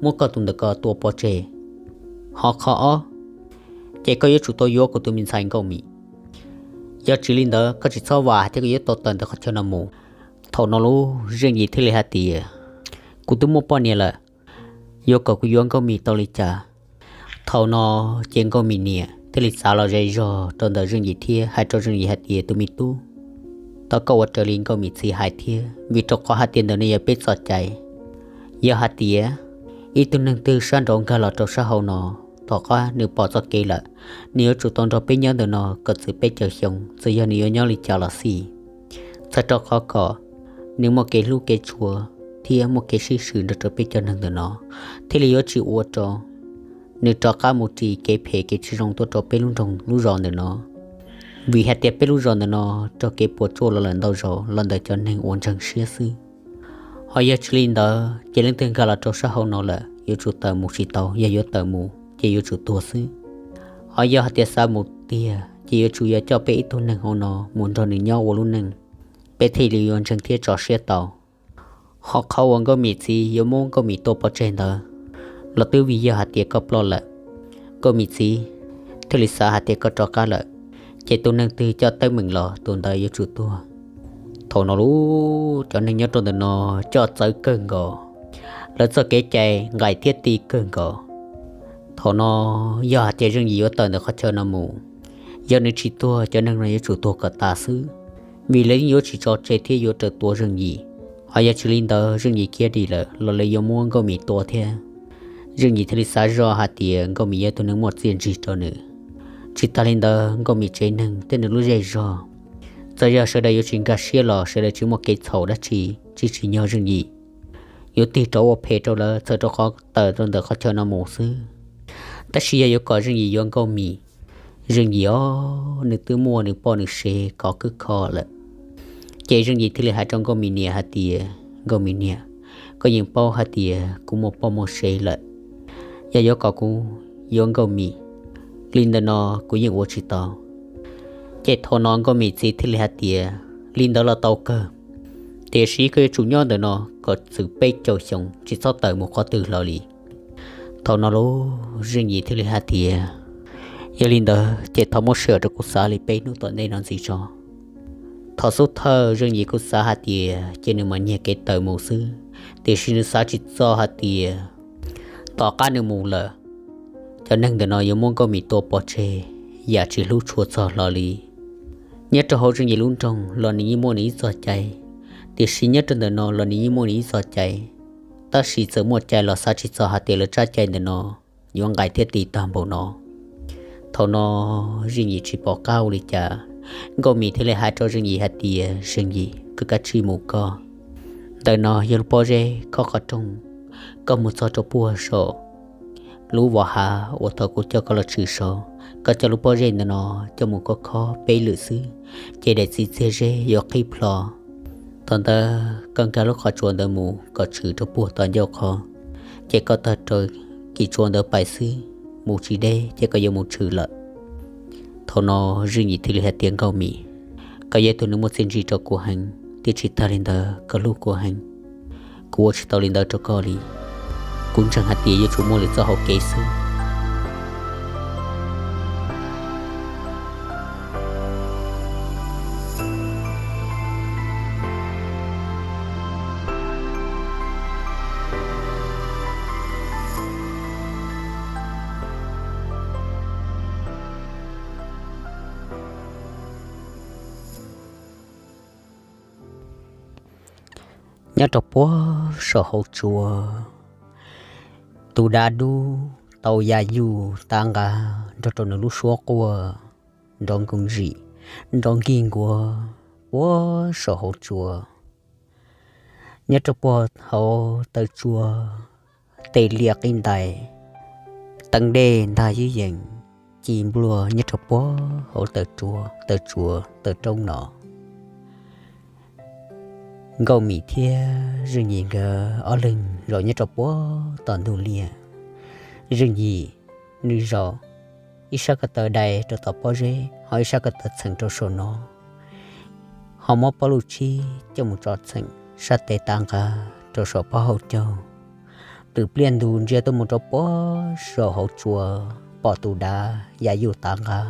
muab koj tus ntawm ko tua pov tseg. Ho qhov ob, ces koj yuav tsum tau yuav kuv tus me ntxhais Nkauj Mim. Yog tsis li ntawd koj tsis txhob vam thiab koj yuav tau tawm ntawm qhov chaw no mus. Thaum no lub Zeej Yim thiaj li hais tias, kuv twb muaj poj niam lawm, yuav kom kuv yuav Nkauj Mim tau li cas? Thaum no ces Nkauj Mim niam thiaj li txav los ze zog rau ntawm Zeej Yim thiab hais rau Zeej Yim hais tias, tus me tub, thov koj ua raws li Nkauj Mim txiv hais thiab, vim rau qhov hais tias ntawm no yog peb txoj cai. Yog hais tias ib tug neeg twg sab nraud nkag los rau sab hauv no, tom qab nws pom txoj kev lawm, nws yuav tsum tau nrog peb nyob ntawm no kom txwm peb caug xyoo, txawm yog nws yuav nyob li cas los xij. Txhawm rau qhov kom nws muaj kev hlub kev tshua thiab muaj kev sib swm nrog rau peb cov neeg ntawm no, thiaj li yuav tsis ua rau nws rov qab mus ris kev phem kev tsis zoo tuaj rau peb lub nroog lub zos ntawm no. Vim hais tias peb lub zos ntawm no raug kev puas tsuaj los lawm ntau zaus los ntawm cov neeg uas ntseeg siab xwb. Ho yog tsis li ntawd ces leej twg nkag los rau sab hauv no lawm yuav tsum tawm mus tsis tau, yog yuav tawm mus ces yuav tsum tuag xwb. Ho yog hais tias xav mus tiag ces yuav tsum yog coj peb ib tug neeg hauv no mus nrog nws nyob ua lub neej, peb thiaj li yuav ntseeg thiab tso siab tau. Ho qhov uas Nkauj Mim txiv yuav muab Nkauj Mim tua pov tseg ntawd los twb vim yog hais tias koj ploj lawm. Nkauj Mim txiv thiaj li xav hais tias koj rov qab lawm, ces tus neeg twg coj teeb meem los tus ntawd yuav tsum tuag. Thaum no lub cov neeg nyob rau ntawm no coj txawv kawg nkaus, lawv txoj kev cai nqaim thiab ti kawg nkaus. Thaum no yog hais tias Zeej Yim yuav tawm ntawm qhov chaw no mus, yog nws tsis tuag cov neeg no yuav tsum tuag kom tas xwb, vim lawv yeej yuav tsis tso tseg thiab yuav raws tua Zeej Yim. Ho yog tsis li ntawd Zeej Yim khiav dim lawm los lawv yuav muab Nkauj Mim tua thiab. Zeej Yim thiaj li xav zoj hais tias Nkauj Mim yog tus neeg muaj txiaj ntsig rau nws. Tsis tas li ntawd Nkauj Mim tsev neeg thiab nws lub zej zog, txawm yog sawv daws yuav tsis nkag siab los sawv daws tsis muaj kev txhaum dab tsi, tsis tsim nyog Zeej Yim, yuav tig rov ua phem rau lawv txhawm rau qhov tawm rau ntawm qhov chaw no mus xwb. Tab sis yog yuav kom Zeej Yim yuav Nkauj Mim, Zeej Yim os, nws twb muaj nws poj nws sev kov kwb kho lawm. Ces Zeej Yim thiaj li hais rau Nkauj Mim niam hais tias, Nkauj Mim niam, koj yeej paub hais tias kuv muaj poj muaj sev lawm, yog yuav kom kuv yuav Nkauj Mim li ntawm no kuv yeej ua tsis tau. Ces thaum no Nkauj Mim txiv thiaj li hais tias, li ntawd los tau kawg, tiam sis koj yuav tsum nyob ntawm no kom txwm peb caug xyoo tsis txhob tawm mus qhov twg hlo li. Thaum no lub Zeej Yim thiaj li hais tias, yog li ntawd ces thov muab sij hawm rau kuv xav li peb hnub tom ntej no ntxiv tso. Thaum xub thawj Zeej Yim kuj xav hais tias ces nws mam nyiag kev tawm mus xwb, tiam sis nws xav tsis txog hais tias tom qab nws mus lawm, cov neeg ntawm no yuav muab Nkauj Mim tua pov tseg yam tsis hlub tshua txog hlo li. Nyob rau hauv Zeej Yim lub nroog los nws yeej muaj nws ib txoj cai, tiam sis nyob rau ntawm no los nws yeej muaj nws ib txoj cai, tab sis txawm muaj cai los xav tsis txog hais tias lawv tsab cai ntawm no yuav nqaim thiab ti tag npaum no. Thaum no Zeej Yim tsis pom qab ua li cas, Nkauj Mim thiaj li hais rau Zeej Yim hais tias, Zeej Yim, koj kav tsij mus koj. Ntawm no yog lub pob zeb khob qhov rooj, koj mus txog rau puag saum lub vos hav uas thaum kuv coj koj los tshwm saud, koj coj lub pob zeb ntawm no coj mus khob khob peb lwm xwb, ces daim txiv txiag zeb yuav qhib plho. Thaum ntawd koj nkag lub qhov tsua ntawd mus kom tshwm rau puag tom ncauj qhov, ces koj taug rau kis tsua ntawd pais xwb, mus tsis deb ces koj yuav mus tshwm lawm. Thaum no Zeej Yim thiaj li hais tias, Nkauj Mim, koj yog tus neeg muaj txiaj ntsig rau kuv heev, thiab tsis tag li ntawd koj hlub kuv heev, kuv ua tsis tau li ntawd rau koj li. Kuv ntseeg hais tias yuav tsum muaj lwm txoj hauv kev xwb. Nyob rau puag saum hauv tsua, tus dav dub tau ya yuj tav nqa nrog rau nws lub suab quaj nrov nkoos zim, nrov nkig nkuav puag saum hauv tsua. Nyob rau puag hauv taw tsua, tej liaj qib ntais, teeb dej ntag ywb yees, ci npluag nyob rau puag hauv taw tsua, taw tsua, taw roob no. Nkauj Mim thiab Zeej Yim nkawd ob leeg zaum nyob rau puag tom ntug liaj. Zeej Yim nws zaum ib sab ko taw dai rau tom pob zeb, ho ib sab ko taw txheem rau saum no, ho muab pob luj tshib coj mus tso txheem sab tes tav nqa rau saum pob hauv caug. Lwm pliaj ntug ntsia tuaj mus rau puag saum hauv tsua, pom tus dav ya yuj tav nqa.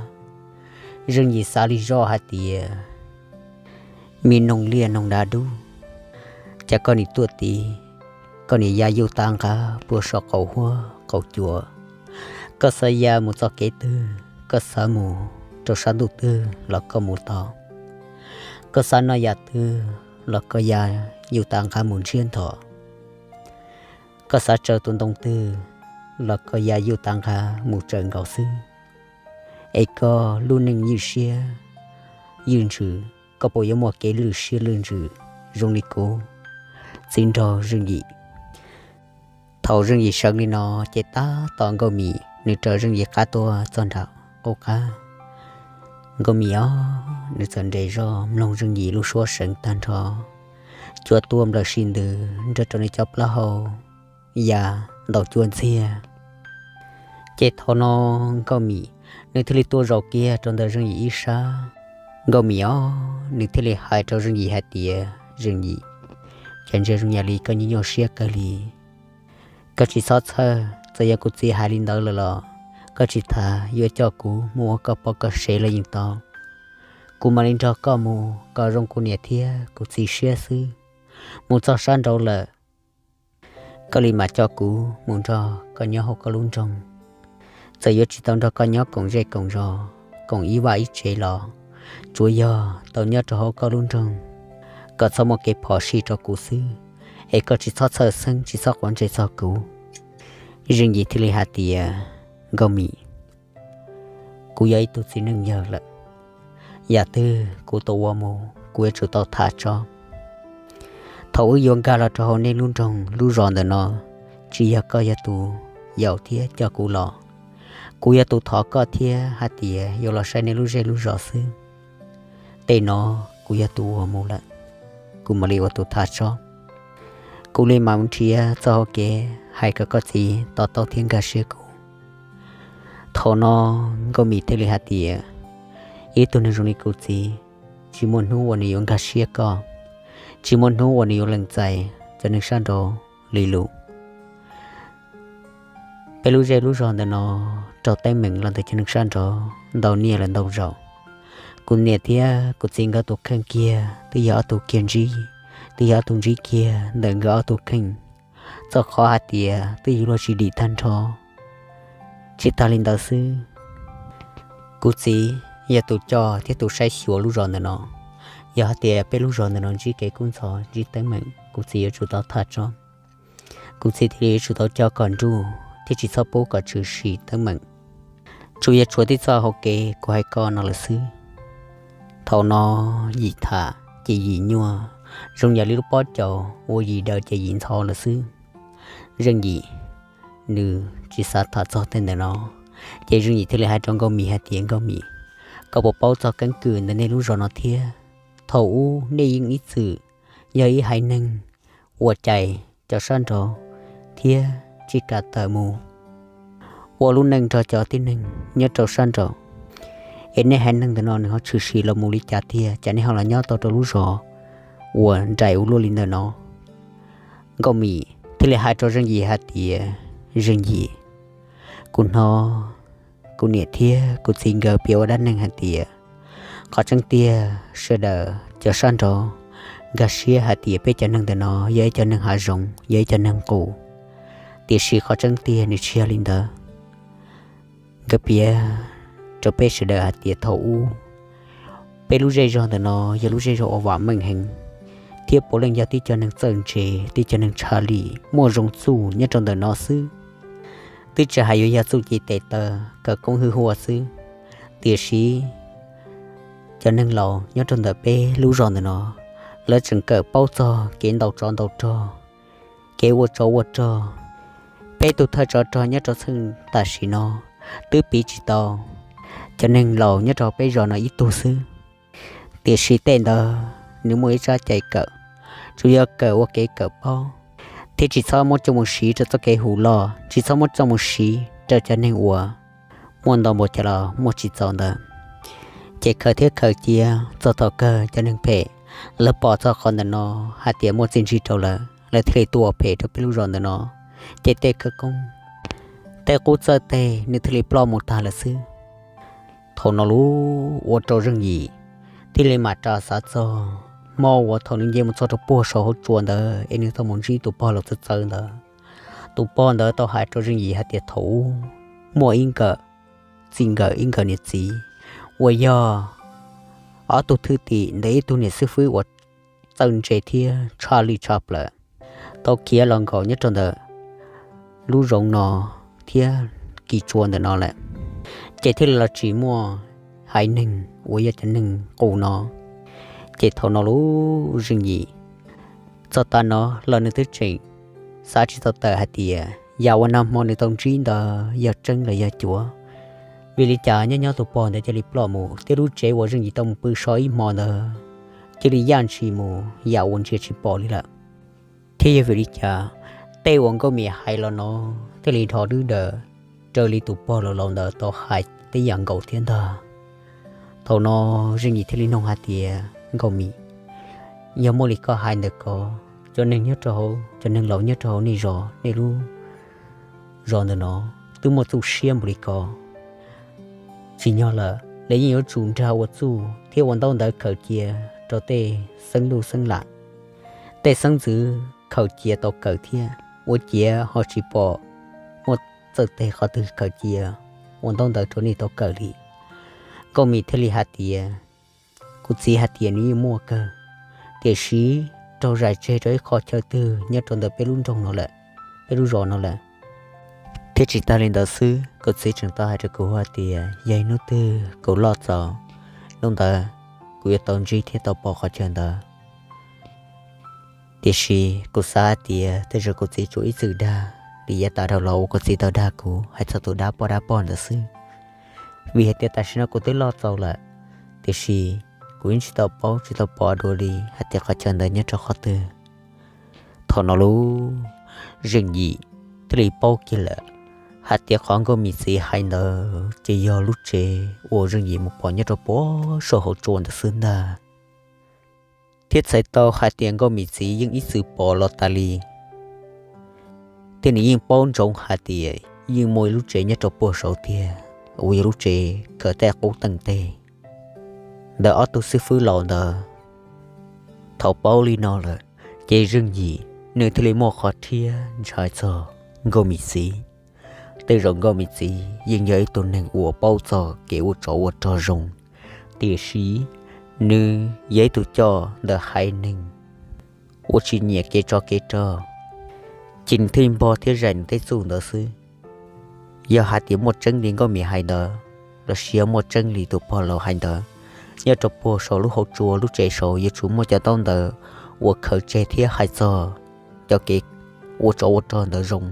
Zeej Yim xav li zoj hais tias, me noog liaj noog dav dub, cas koj nim tuaj tid, koj nim ya yuj tav nqa puag saum qaum huab qaum cua. Koj xav ya mus txoj kev twg, koj xav mus rau sab ntuj twg los koj mus tau. Koj xav noj yam twg los koj ya yuj tav nqa mus ntshiab nthos. Koj xav tsaws tus ntoo twg los koj ya yuj tav nqa mus tsaws nkaus xwb. Es koj lub neej ywj siab ywj ntsws, koj puas yuav muaj kev lwj siab lwj ntsws zoo li kuv txiv nraug Zeej Yim? Thaum Zeej Yim sawv li no, ces tab tom Nkauj Mim nws raws Zeej Yim qab tuaj txog nram qub qab. Nkauj Mim os, nws txawm nres zog mloog Zeej Yim lub suab seev tag nrho, cua tuaj nplawm si ntws nrog rau nws cov plaub hau ya ntaus cua ntxiag. Ces thaum no Nkauj Mim Nws thiaj li tuaj zaum kiag rau ntawm Zeej Yim ib sab. Nkauj Mim os, nws thiaj li hais rau Zeej Yim hais tias, Zeej Yim, cas ntsia zoo yam li koj nyuaj nyuaj siab kawg li. Koj tsis txhob txhawj, txawm yog kuv txiv hais li ntawd lawm los koj tsis tas yuav coj kuv mus ua koj poj koj sev los yeej tau. Kuv mam li nrog koj mus kom zoo kuv niam thiab kuv txiv siab xwb. Mus txog sab nraud lawm, koj li mam coj kuv mus nrog koj nyob hauv koj lub nroog. Txawm yuav tsis tau nrog koj nyob koom zej koom zos, koom ib vaj ib tsev los tsuav yog tau nyob rau hauv koj lub nroog, kom txhob muaj kev phom sij rau kuv xwb, es koj tsis txhob txhawj xeeb, tsis txhob quav ntsej txog kuv. Zeej Yim thiaj li hais tias, Nkauj Mim, kuv yog ib tug txiv neej yawg lawm, yam twg kuv tau ua mus kuv yuav tsum tau tham tso. Thaum wb yuav nkag los rau hauv nej lub nroog lub zos ntawm no, tsis yog koj yog tus yaum thiab coj kuv los, kuv yog tus thov koj thiab hais tias yuav los saib nej lub zej lub zos xwb. Tej no kuv yog tus ua mus lawm, kuv mam li ua tus tham tso. Kuv li mam mus nrhiav txoj hauv kev hais kom koj txiv to taub thiab nkag siab kuv. Thaum no Nkauj Mim thiaj li hais tias, Ib tug neeg zoo li kuv txiv, tsis muaj hnub uas nws yuav nkag siab koj, tsis muaj hnub uas nws yuav lees txais cov neeg sab nraud li lus. Peb lub zej lub zos ntawm no raug teeb meem los ntawm cov neeg sab nraud ntau niaj lawm ntau zaus. Kuv niam thiab kuv txiv nkawd tus kheej kiag twb yog ob tug kiag ntsib, twb yog ob tug ntsib kiag ntawm nkawd ob tug kheej, txoj qhov hais tias twb yog luag tsis dim tag nrho. Tsis tas li ntawd xwb, kuv txiv yog tus coj thiab tus saib xyuas lub zos ntawm no. Yog hais tias peb lub zos ntawm no ntsib kev kub ntxhov ntsib teeb meem, kuv txiv yuav tsum tau tham tso. Kuv txiv thiaj li yuav tsum tau coj kom nruj thiab tsis txhob pub kom tshwm sim teeb meem. Tsuas yog tshuav tib txoj hauv kev kuv hais koj no lawm xwb. Thaum no Yim tham ces Yim nyuaj, zoo yam li lub pob caus uas Yim daws ces Yim ntxhov lawm xwb. Zeej Yim nws tsis xav tham txog tej ntawm no, ces Zeej Yim thiaj li hais rau Nkauj Mim hais tias, Nkauj Mim, koj puas paub txog keeb kwm ntawm nej lub zos no thiab? Thaum ub nej yeej ib txwm yog ib haiv neeg uas cais cov sab nraud thiab tsis kam tawm mus ua lub neej nrog cov tib neeg nyob rau sab nraud, es nej haiv neeg ntawm no nws ho tshwm sim los mus li cas tiag, cas nej ho los nyob tau rau lub zos uas nraim ua luaj li ntawm no? Nkauj Mim thiaj li hais rau Zeej Yim hais tias, Zeej Yim, kuv hnov kuv niam thiab kuv txiv nkawd piav ua dab neeg hais tias, qhov tseeb tiag sawv daws cov sab nraud nkag siab hais tias peb cov neeg ntawm no yog ib cov neeg hav zoov, yog ib cov neeg qus, tiam sis qhov tseeb tiag nws tsis yog li ntawd. Nkawd piav rau peb sawv daws hais tias thaum ub peb lub zej zog ntawm no yog lub zej zog uas vam meej heev, thiab puav leej yog tib cov neeg txawj ntse, tib cov neeg tshaj lij, muaj zoo txuj nyob rau ntawm no xwb. Twb tsis hais yuav yog txuj ci tes taw, khawv koob hwj huam xwb, tiam sis cov neeg laus nyob rau ntawm peb lub zos ntawm no, lawv tseem kawm paub txog kev ntaus tsov ntaus rog, kev ua tsov ua rog. Peb tus thawj tsov rog nyob rau txheej tam sim no twb piv tsis tau cov neeg laus nyob rau peb zos no ib tug xwb. Tiam sis tej ntawd nws muaj ib tsab cai kawm, tsuas yog kawm ua kev kawm paub, thiab tsis txhob muab coj mus siv rau txoj kev hu loj, tsis txhob muab coj mus siv rau cov neeg uas muaj ntau npaum cas los muaj tsis txaus ntawd. Ces khaws thiab khaws cia txog thaum kawg cov neeg phem lawv pom txog qhov ntawm no hais tias muaj txiaj ntsig rau lawv, lawv thiaj li tuaj ua phem rau peb lub zos ntawm no. Ces tej khawv koob, tej qub txawj tes nws thiaj li ploj mus tag lawm xwb. Thaum no lub ua rau Zeej Yim thiaj li mam ras xav txog hmo uas thaum nws nce mus txog rau puag saum hauv tsua ntawd es nws tau mus ntsib tus pog laus txawv txawv ntawd. Tus pog ntawd tau hais rau Zeej Yim hais tias thaum ub muaj ib nkawm txij nkawm ib nkawm niam txiv uas yog ob tug thwj tim ntawm ib tug niam xib fwb uas txawj ntse thiab tshaj lij tshaj plaws tau khiav los nkaum nyob rau ntawm lub zoov no thiab kis tsua ntawm no lawm, ces thiaj li los tsis muaj haiv neeg uas yog cov neeg qus no. Ces thaum no lub Zeej Yim txog tav no los nws twb tseem xav tsis tau tawm hais tias yam uas nag hmo nws tau ntsib ntawd yog tseeb los yog cuav. Vim li cas nyob nyob tus pog ntawd cia li ploj mus thiab lub tsev uas Zeej Yim tau mus pw so ib hmo ntawd cia li yaj ntshis mus yam uas ntsia tsis pom li lawm. Thiab yog vim li cas tej uas Nkauj Mim hais los no thiaj li nrho dwb daws raws li tus pog laus laus ntawd tau hais tej yam nkaus thiab ntag. Thaum no Zeej Yim thiaj li nug hais tias, Nkauj Mim, yog muaj li koj hais ntawm ko, cov neeg nyob rau hauv, cov neeg laus nyob rau hauv nej zos, nej lub zos ntawm no twb muaj txuj siab npaum li ko, tsim nyog lawm lawv yeej yuav tsum nrog ua txuj thiab ua ntaub ntawv khaws cia rau tej xeeb luj xeeb lam, tej xeeb ntxwv khaws cia tau kawm thiab, ua ciav ho tsis pom muaj txawj tes qhov twg khaws cia ua ntaub ntawv rau nej tau kawm li. Nkauj Mim thiaj li hais tias, Kuv txiv hais tias nws yeej muaj kawg, tiam sis raug zais tseg rau ib qho chaw twg nyob rau ntawm peb lub nroog no lawm, peb lub zos no lawm. Thiab tsis tas li ntawd xwb, kuv txiv tseem tau hais rau kuv hais tias yog ib hnub twg kuv loj txaus, hnub ntawd kuv yuav tau ntsib thiab tau pom qhov chaw ntawd. Tiam sis kuv xav hais tias tej zaum kuv txiv tsuas ib txwm dag li yav tas dhau los uas kuv txiv tau dag kuv hais txog tus dab poj dab pog ntawd xwb, vim hais tias tam sim no kuv twb loj txaus lawm, tiam sis kuv yeej tsis tau paub tsis tau pom dua li hais tias qhov chaw ntawd nyob rau qhov twg. Thaum no lub Zeej Yim thiaj li paub kiag lawm hais tias qhov Nkauj Mim txiv hais ntawd ces yog lub tsev uas Zeej Yim mus pom nyob rau puag saum hauv tsua ntawd xwb ntag. Thiab txhais tau hais tias Nkauj Mim txiv yeej ib txwm pom los tas li, thiab nws yeej paub ntsoov hais tias yeej muaj ib lub tsev nyob rau puag saud tiag uas yog lub tsev kawm tej qub teej teg ntawm ob tug xib fwb laus ntawd. Thaum paub li no lawm, ces Zeej Yim nws thiaj li muaj qhov rhiab ntshai txog Nkauj Mim txiv. Tej zaum Nkauj Mim txiv yeej yog ib tug neeg uas paub txog kev ua tsov ua rog zoo, tiam sis nws yog ib tug coj ntawm haiv neeg uas tsis nyiam kev tsov kev rog, ces nws thiaj npog thiab zais nws tej txuj ntawd xwb. Yog hais tias muaj tseeb li Nkauj Mim hais ntawd, los sis yog muaj tseeb li tus pog laus hais ntawd, nyob rau puag saum lub hauv tsua lub tsev saud yuav tsum muaj cov ntaub ntawv uas khaws tseg thiab hais txog cov kev ua tsov ua rog ntawd zoo.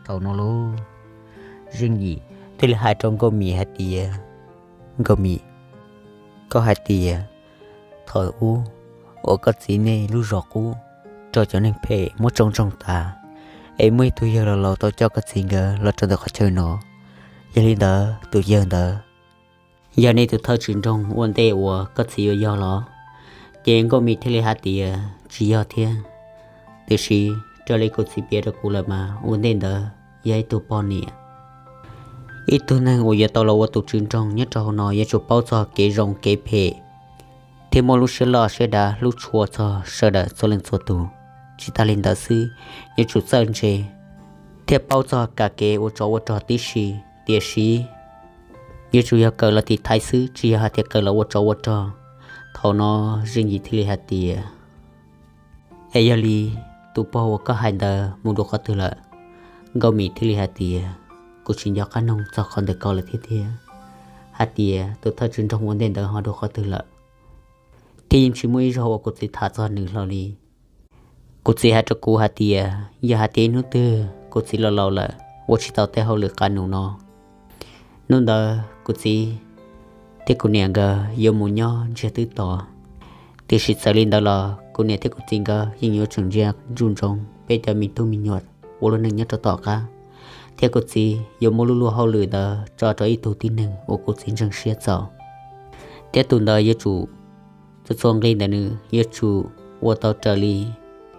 Thaum no lub Zeej Yim thiaj li hais rau Nkauj Mim hais tias, Nkauj Mim, koj hais tias thaum ub uas koj txiv nej lub zos qub raug cov neeg phem muab tsoo ntsoog tas, es muaj ib tug yawg laus laus tau coj koj txiv nkawd los rau ntawm qhov chaw no. Yog li ntawd tus yawg ntawd yog nej tus thawj tswv nroog ua ntej uas koj txiv yuav yog los? Ces Nkauj Mim thiaj li hais tias, Tsis yog thiab, tiam sis raws li kuv txiv piav rau kuv lawm mas ua ntej ntawd yog ib tug poj niam. Ib tug neeg uas yuav tau los ua tus tswv nroog nyob rau hauv no yuav tsum paub txog kev zoo kev phem, thiab muaj lub siab loj siab dav hlub tshua txog sawv daws txhua leej txhua tus. Tsis tas li ntawd xwb, yuav tsum txawj ntse thiab paub txog kam kev ua tsov ua rog tib si, tiam sis yuav tsum yog kawm los tiv thaiv xwb, tsis yog hais tias kawm los ua tsov ua rog. Thaum no Zeej Yim thiaj li hais tias, Es yog li tus pog uas koj hais ntawd mus dua qhov twg lawm? Nkauj Mim thiaj li hais tias, Kuv tsis nco qab noog txog qhov ntawm ko lawm thiab tiag, hais tias tus thawj tswv nroog ua ntej ntawd ho dua qhov twg lawm, thiab yeej tsis muaj ib zaug uas kuv txiv tham txog nws hlo li. Kuv txiv hais rau kuv hais tias yog hais tias ib hnub twg kuv txiv laus laus lawm ua tsis tau tej hauj lwm qab num no, hnub ntawd kuv txiv thiab kuv niam nkawd yuav mus nyob ntsiag twb tos. Tiam sis txawm li ntawd los kuv niam thiab kuv txiv nkawd yeej yuav tsum ntsia ntsoov peb cov me tub me nyuam ua lub neej nyob rau tom qab, thiab kuv txiv yuav muab lub luag hauj lwm ntawd tso rau ib tug tib neeg uas kuv txiv ntseeg siab txaus, thiab tus ntawd yuav tsum txhua txhua nqi ntawm nws yuav tsum ua tau raws li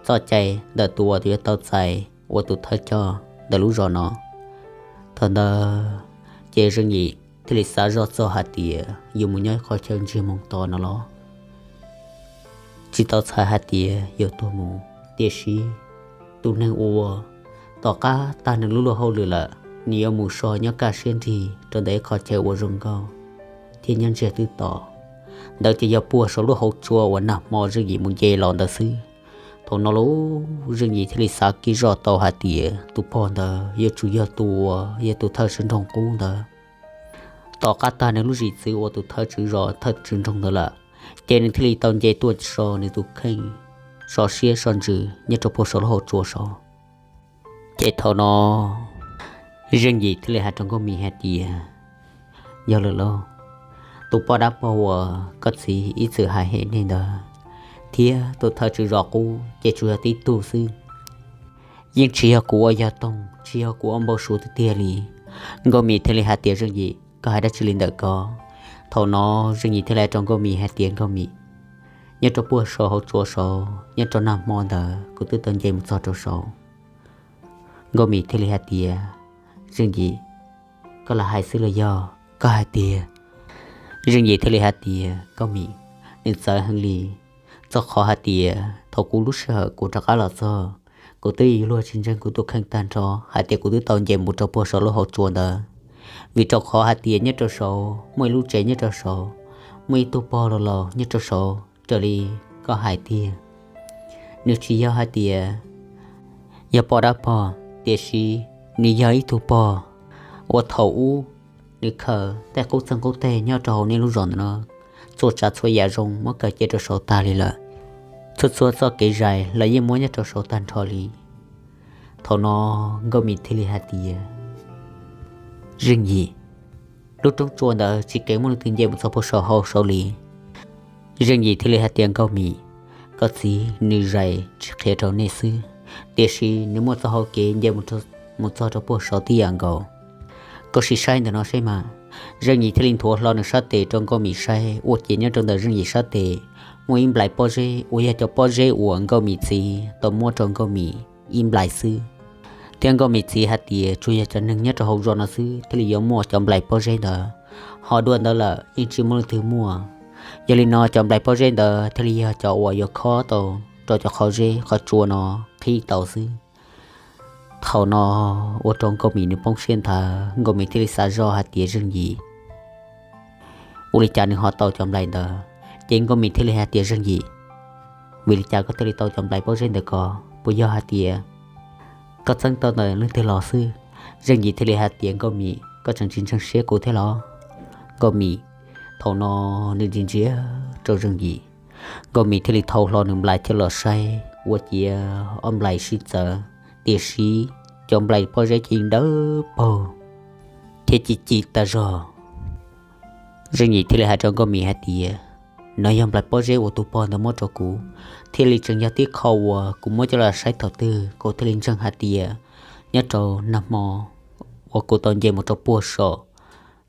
txoj cai ntawm tus uas yuav tau txais ua tus thawj coj ntawm lub zos no. Thaum ntawd ces Zeej Yim thiaj li xav zoj txog hais tias yuav mus nyob qhov chaw ntsiag mus tos no los tsis tau txhais hais tias yuav tuag mus, tiam sis tus neeg uas tom qab tag nws lub luag hauj lwm lawm, nws yuav mus so nyob kaj siab nrig rau ntawm ib qhov chaw uas zoo nkauj thiab nyob ntsiag twb tos. Ntawd ces yog puag saum lub hauv tsua uas nag hmo Zeej Yim mus nce los ntawd xwb. Thaum no lub Zeej Yim thiaj li xav kiag zoj tau hais tias tus pog ntawd yuav tsum yog tus uas yog tus thawj tswv nroog qub ntawd. Tom qab tag nws lub zim txwv ua tus thawj tswv zos thawj tswv nroog ntawd lawm, ces nws thiaj li tau nce tuaj so nws tus kheej, so siab so ntsws nyob rau puag saum lub hauv tsua saud. Ces thaum no Zeej Yim thiaj li hais rau Nkauj Mim hais tias, Yog lawm lauj, tus poj dab pog uas koj txiv ib txwm hais hem nej ntawd thiab tus thawj tswv zos qub ces tsuas yog tib tug xwb, yeej tsis yog kuv ua yog toog, tsis yog kuv ua npau suav tiag tiag li. Nkauj Mim thiaj li hais tias, Zeej Yim, koj hais dab tsi li ntawm ko? Thaum no Zeej Yim thiaj li hais rau Nkauj Mim hais tias, Nkauj Mim, nyob rau puag saum hauv tsua saud, nyob rau nag hmo ntawd kuv twb tau nce mus txog rau saud. Nkauj Mim thiaj li hais tias, Zeej Yim, koj lam hais xwb los yog koj hais tiag? Zeej Yim thiaj li hais tias, Nkauj Mim, nws txawv heev li, txog qhov hais tias thaum kuv lub sij hawm kuv rov qab los txog, kuv twb yuav luag tsis ntseeg kuv tus kheej tag nrho hais tias kuv twb tau nce mus rau puag saum lub hauv tsua ntawd, vim rau qhov hais tias nyob rau saud muaj ib lub tsev nyob rau saud, muaj ib tug pog los laus nyob rau saud raws li koj hais tiag. Nws tsis yog hais tias yog poj dab pog, tiam sis nws yog ib tug pog uas thaum ub nws khaws tej qub txeeg qub teg nyob rau hauv nej lub zos ntawm no, txhua tsav txhua yam zoo muab khaws cia rau saud tag li lawm. Txhua txhua txoj kev zais los yeej muab nyob rau saud tag nrho li. Thaum no Nkauj Mim thiaj li hais tias, Zeej Yim, lub roob tsua ntawd tsis keev muaj leej twg nce mus txog puag saum hauv saud li. Zeej Yim thiaj li hais tias, Nkauj Mim, koj txiv nws zais tsis qhia rau nej xwb, tiam sis nws muaj txoj hau kev nce mus txog rau puag saud tib yam nkaus. Koj sim saib ntawm no seb mas. Zeej Yim thiaj li nthuav hlo nws sab tes rau Nkauj Mim saib, ua ciav nyob rau ntawm Zeej Yim sab tes muaj ib nplais pob zeb uas yog cov pob zeb uas Nkauj Mim txiv tau muab rau Nkauj Mim ib nplais xwb. Thiab Nkauj Mim txiv hais tias tsuas yog cov neeg nyob rau hauv zos no xwb thiaj li yuav muaj cov nplais pob zeb ntawd, ho dua ntawd lawm yeej tsis muaj leej twg muaj. Yog li no cov nplais pob zeb ntawd thiaj li yog cov uas yuav khob tau rau cov qhov zeb qhov tsua no qhib tau xwb. Thaum no ua rau Nkauj Mim nws poob siab nthav, Nkauj Mim thiaj li xav zoj hais tias, Zeej Yim, ua li cas nws ho tau cov nplais ntawd? Ces Nkauj Mim thiaj li hais tias, Zeej Yim, vim li cas koj thiaj li tau cov nplais pob zeb ntawd ko? Puas yog hais tias koj txeeb tau ntawm leej twg los xwb? Zeej Yim thiaj li hais tias, Nkauj Mim, koj tseem tsis ntseeg siab kuv thiab los? Nkauj Mim thaum no nws ntsia ntsia rau Zeej Yim. Nkauj Mim thiaj li thau hlo nws nplais coj los saib, ua ciav ob nplais sib txawv, tiam sis cov nplais pob zeb ces dawb paug thiab ci ci tas zog. Zeej Yim thiaj li hais rau Nkauj Mim hais tias, No yog nplais pob zeb uas tus pog ntawd muab rau kuv, thiaj li tseem yog tib qho uas kuv muab coj los saib thaum twg kuv thiaj li ntseeg hais tias nyob rau nag hmo uas kuv tau nce mus rau puag saum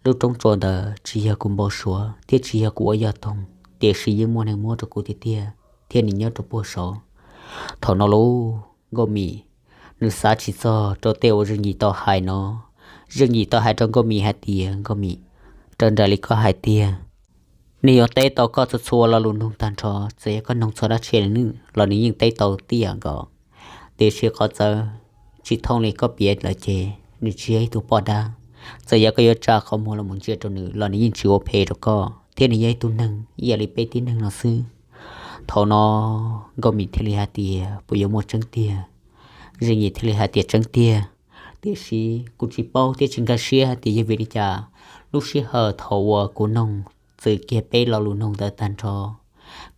lub roob tsua ntawd tsis yog kuv npau suav thiab tsis yog kuv ua yog toog, tiam sis yeej muaj neeg muab rau kuv tiag tiag thiab nws nyob rau puag saud. Thaum no lauj, Nkauj Mim nws xav tsis txog rau tej uas Zeej Yim tau hais no. Zeej Yim tau hais rau Nkauj Mim hais tias, Nkauj Mim, raws nraim li koj hais tiag, nws yuav teb tau koj txhua txhua lo lus nug tag nrho, txawm yog koj nug txog dab tsi los nws yeej teb tau tib yam nkaus. Tiam sis qhov txawv tsis thooj li koj piav lawm ces nws tsis yog ib tug poj dab. Txawm yog koj yuav tsa qhov muag los mus ntsia rau nws los nws yeej tsis ua phem rau koj, thiab nws yog ib tug neeg ib yam li peb tib neeg no xwb. Thaum no Nkauj Mim thiaj li hais tias, Puas yuav muaj tseeb tiag? Zeej Yim thiaj li hais tias, Tseeb tiag, tiam sis kuv tsis paub thiab tsis nkag siab hais tias yog vim li cas lub sij hawm thaum uas kuv noog txwm kiag peb lo lus noog ntawd tag nrho,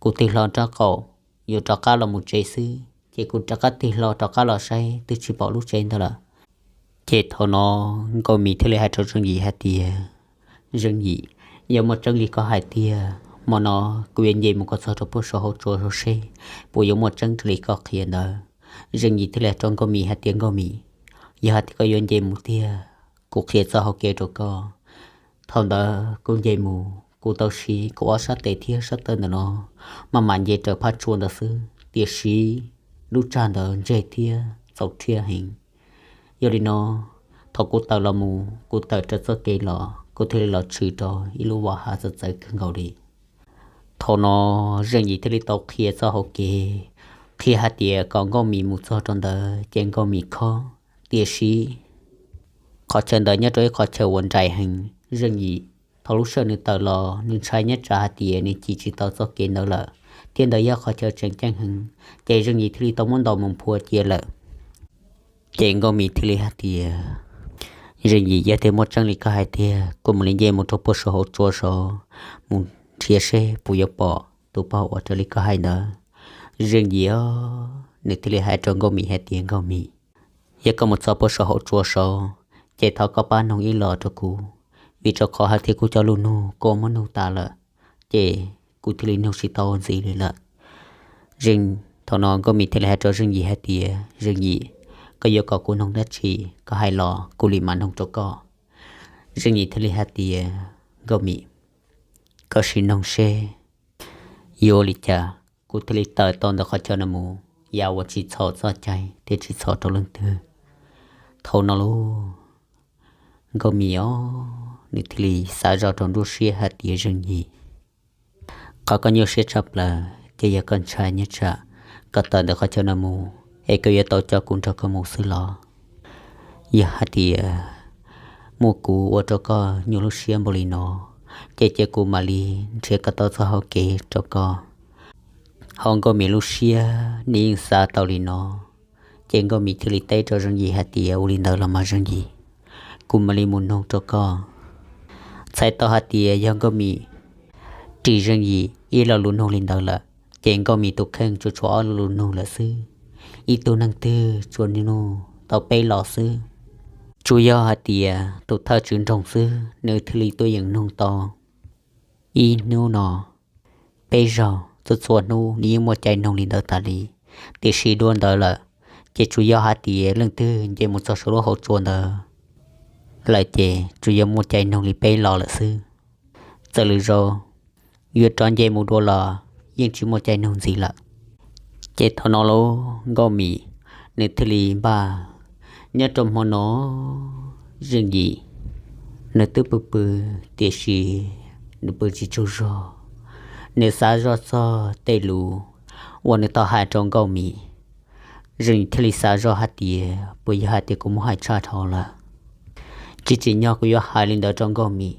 kuv tig hlo rab qaum yuav rov qab los mus tsev xwb, ces kuv rov qab tig hlo rov qab los saib twb tsis pom lub tsev ntawd lawm. Ces thaum no Nkauj Mim thiaj li hais rau Zeej Yim hais tias, Zeej Yim, yog muaj tseeb li koj hais tiag, hmo no kuv yuav nce mus kom txog rau puag saum hauv tsua saud seb puas yuav muaj tseeb raws li koj qhia ntawd. Zeej Yim thiaj li hais rau Nkauj Mim hais tias, Nkauj Mim, yog hais tias koj yuav nce mus tiag, kuv qhia txoj hau kev rau koj. Thaum ntawd kuv nce mus, kuv tau siv kuv ob sab tes thiab sab taw ntawm no maj mam nce raws phab tsua ntawd xwb, tiam sis lub tsag ntawd ntseg thiab txaus rhiab heev. Yog li no, thaum kuv tawm los mus, kuv tawm raws txoj kev los, kuv thiaj li los tshwm rau ib lub vaj hav txawv txawv kawg nkaus li. Thaum no Zeej Yim thiaj li tau qhia txoj hau kev, qhia hais tias kom Nkauj Mim mus txog rau ntawd ces Nkauj Mim khob, tiam sis qhov chaw ntawd nyob rau ib qhov chaw uas nraim heev. Zeej Yim thaum lub sij hawm nws tawm los nws ntshai nyob tsam hais tias nws cim tsis tau txoj kev ntawd lawm, thiab ntawd yog qhov chaw tseem ceeb heev, ces Zeej Yim thiaj li tau muab ntaus mus phua cia lawm. Ces Nkauj Mim thiaj li hais tias, Zeej Yim, yog tias muaj tseeb li koj hais tiag, kuv mam li nce mus rau puag saum hauv tsua saud mus nrhiav seb puas yuav pom tus pog uas raws li koj hais ntawd. Zeej Yim nws thiaj li hais rau Nkauj Mim hais tias, Nkauj Mim, yog koj mus txog puag saum hauv tsua saud, ces thov koj pab noog ib los rau kuv, vim rau qhov hais tias kuv cov lus nug kuv muab nug tas lawm, ces kuv thiaj li nug tsis tau ntxiv li lawm. Thaum no Nkauj Mim thiaj li hais rau Zeej Yim hais tias, Zeej Yim, koj yuav kom kuv noog dab tsi, koj hais los kuv li mam noog rau koj. Zeej Yim thiaj li hais tias, Nkauj Mim, koj sim noog seb yuav ua li cas kuv thiaj li tawm tau ntawm qhov chaw no mus, yam uas tsis txhaum txoj cai thiab tsis txhaum rau leej twg. Thaum no lauj, Nkauj Mim os, nws thiaj li xav zoj rau nruab siab hais tias, Zeej Yim, qhov koj nyuaj siab tshaj plaws ces yog koj ntshai nyob tsam koj tawm ntawm qhov chaw no mus es koj yuav tau coj kuv nrog koj mus xwb los? Yog hais tias muaj kuv ua rau koj nyuaj lub siab npaum li no, ces cia kuv mam li nrhiav kom tau txoj hau kev rau koj. Ho Nkauj Mim lub siab nws yeej xav tau li no, ces Nkauj Mim thiaj li teb rau Zeej Yim hais tias, Ua li ntawd los mas Zeej Yim, kuv mam li mus noog rau koj. Txhais tau hais tias yog Nkauj Mim ris Zeej Yim ib lo lus nug li ntawd lawm, ces Nkauj Mim tus kheej tsuas tshuav ob lo lus nug lawm xwb. Ib tug neeg twg tsuas nug tau peb lo xwb. Tsuas yog hais tias tus thawj tswv nroog xwb nws thiaj li tuaj yeem nug tau ib hnub no peb zaug, txhua txhua hnub nws yeej muaj cai nug li ntawd tas li. Tiam sis dua ntawd lawm, ces tsuas yog hais tias leej twg nce mus txog saum lub hauv tsua ntawd lawm ces tsuas yog muaj cai nug li peb lo lawm xwb. Txawm lwm zaus yuav rov nce mus dua los yeej tsis muaj cai nug ntxiv lawm. Ces thaum no lauj, Nkauj Mim nws thiaj li npaj. Nyob rau hmo no, Zeej Yim nws twb pw pw, tiam sis nws pw tsis tsaug zog, nws xav zoj txog tej lus uas nws tau hais rau Nkauj Mim. Zeej Yim thiaj li xav zoj hais tias, Puas yog hais tias kuv muab hais tshaj dhau lawm? Tsis tsim nyog kuv yuav hais li ntawd rau Nkauj Mim,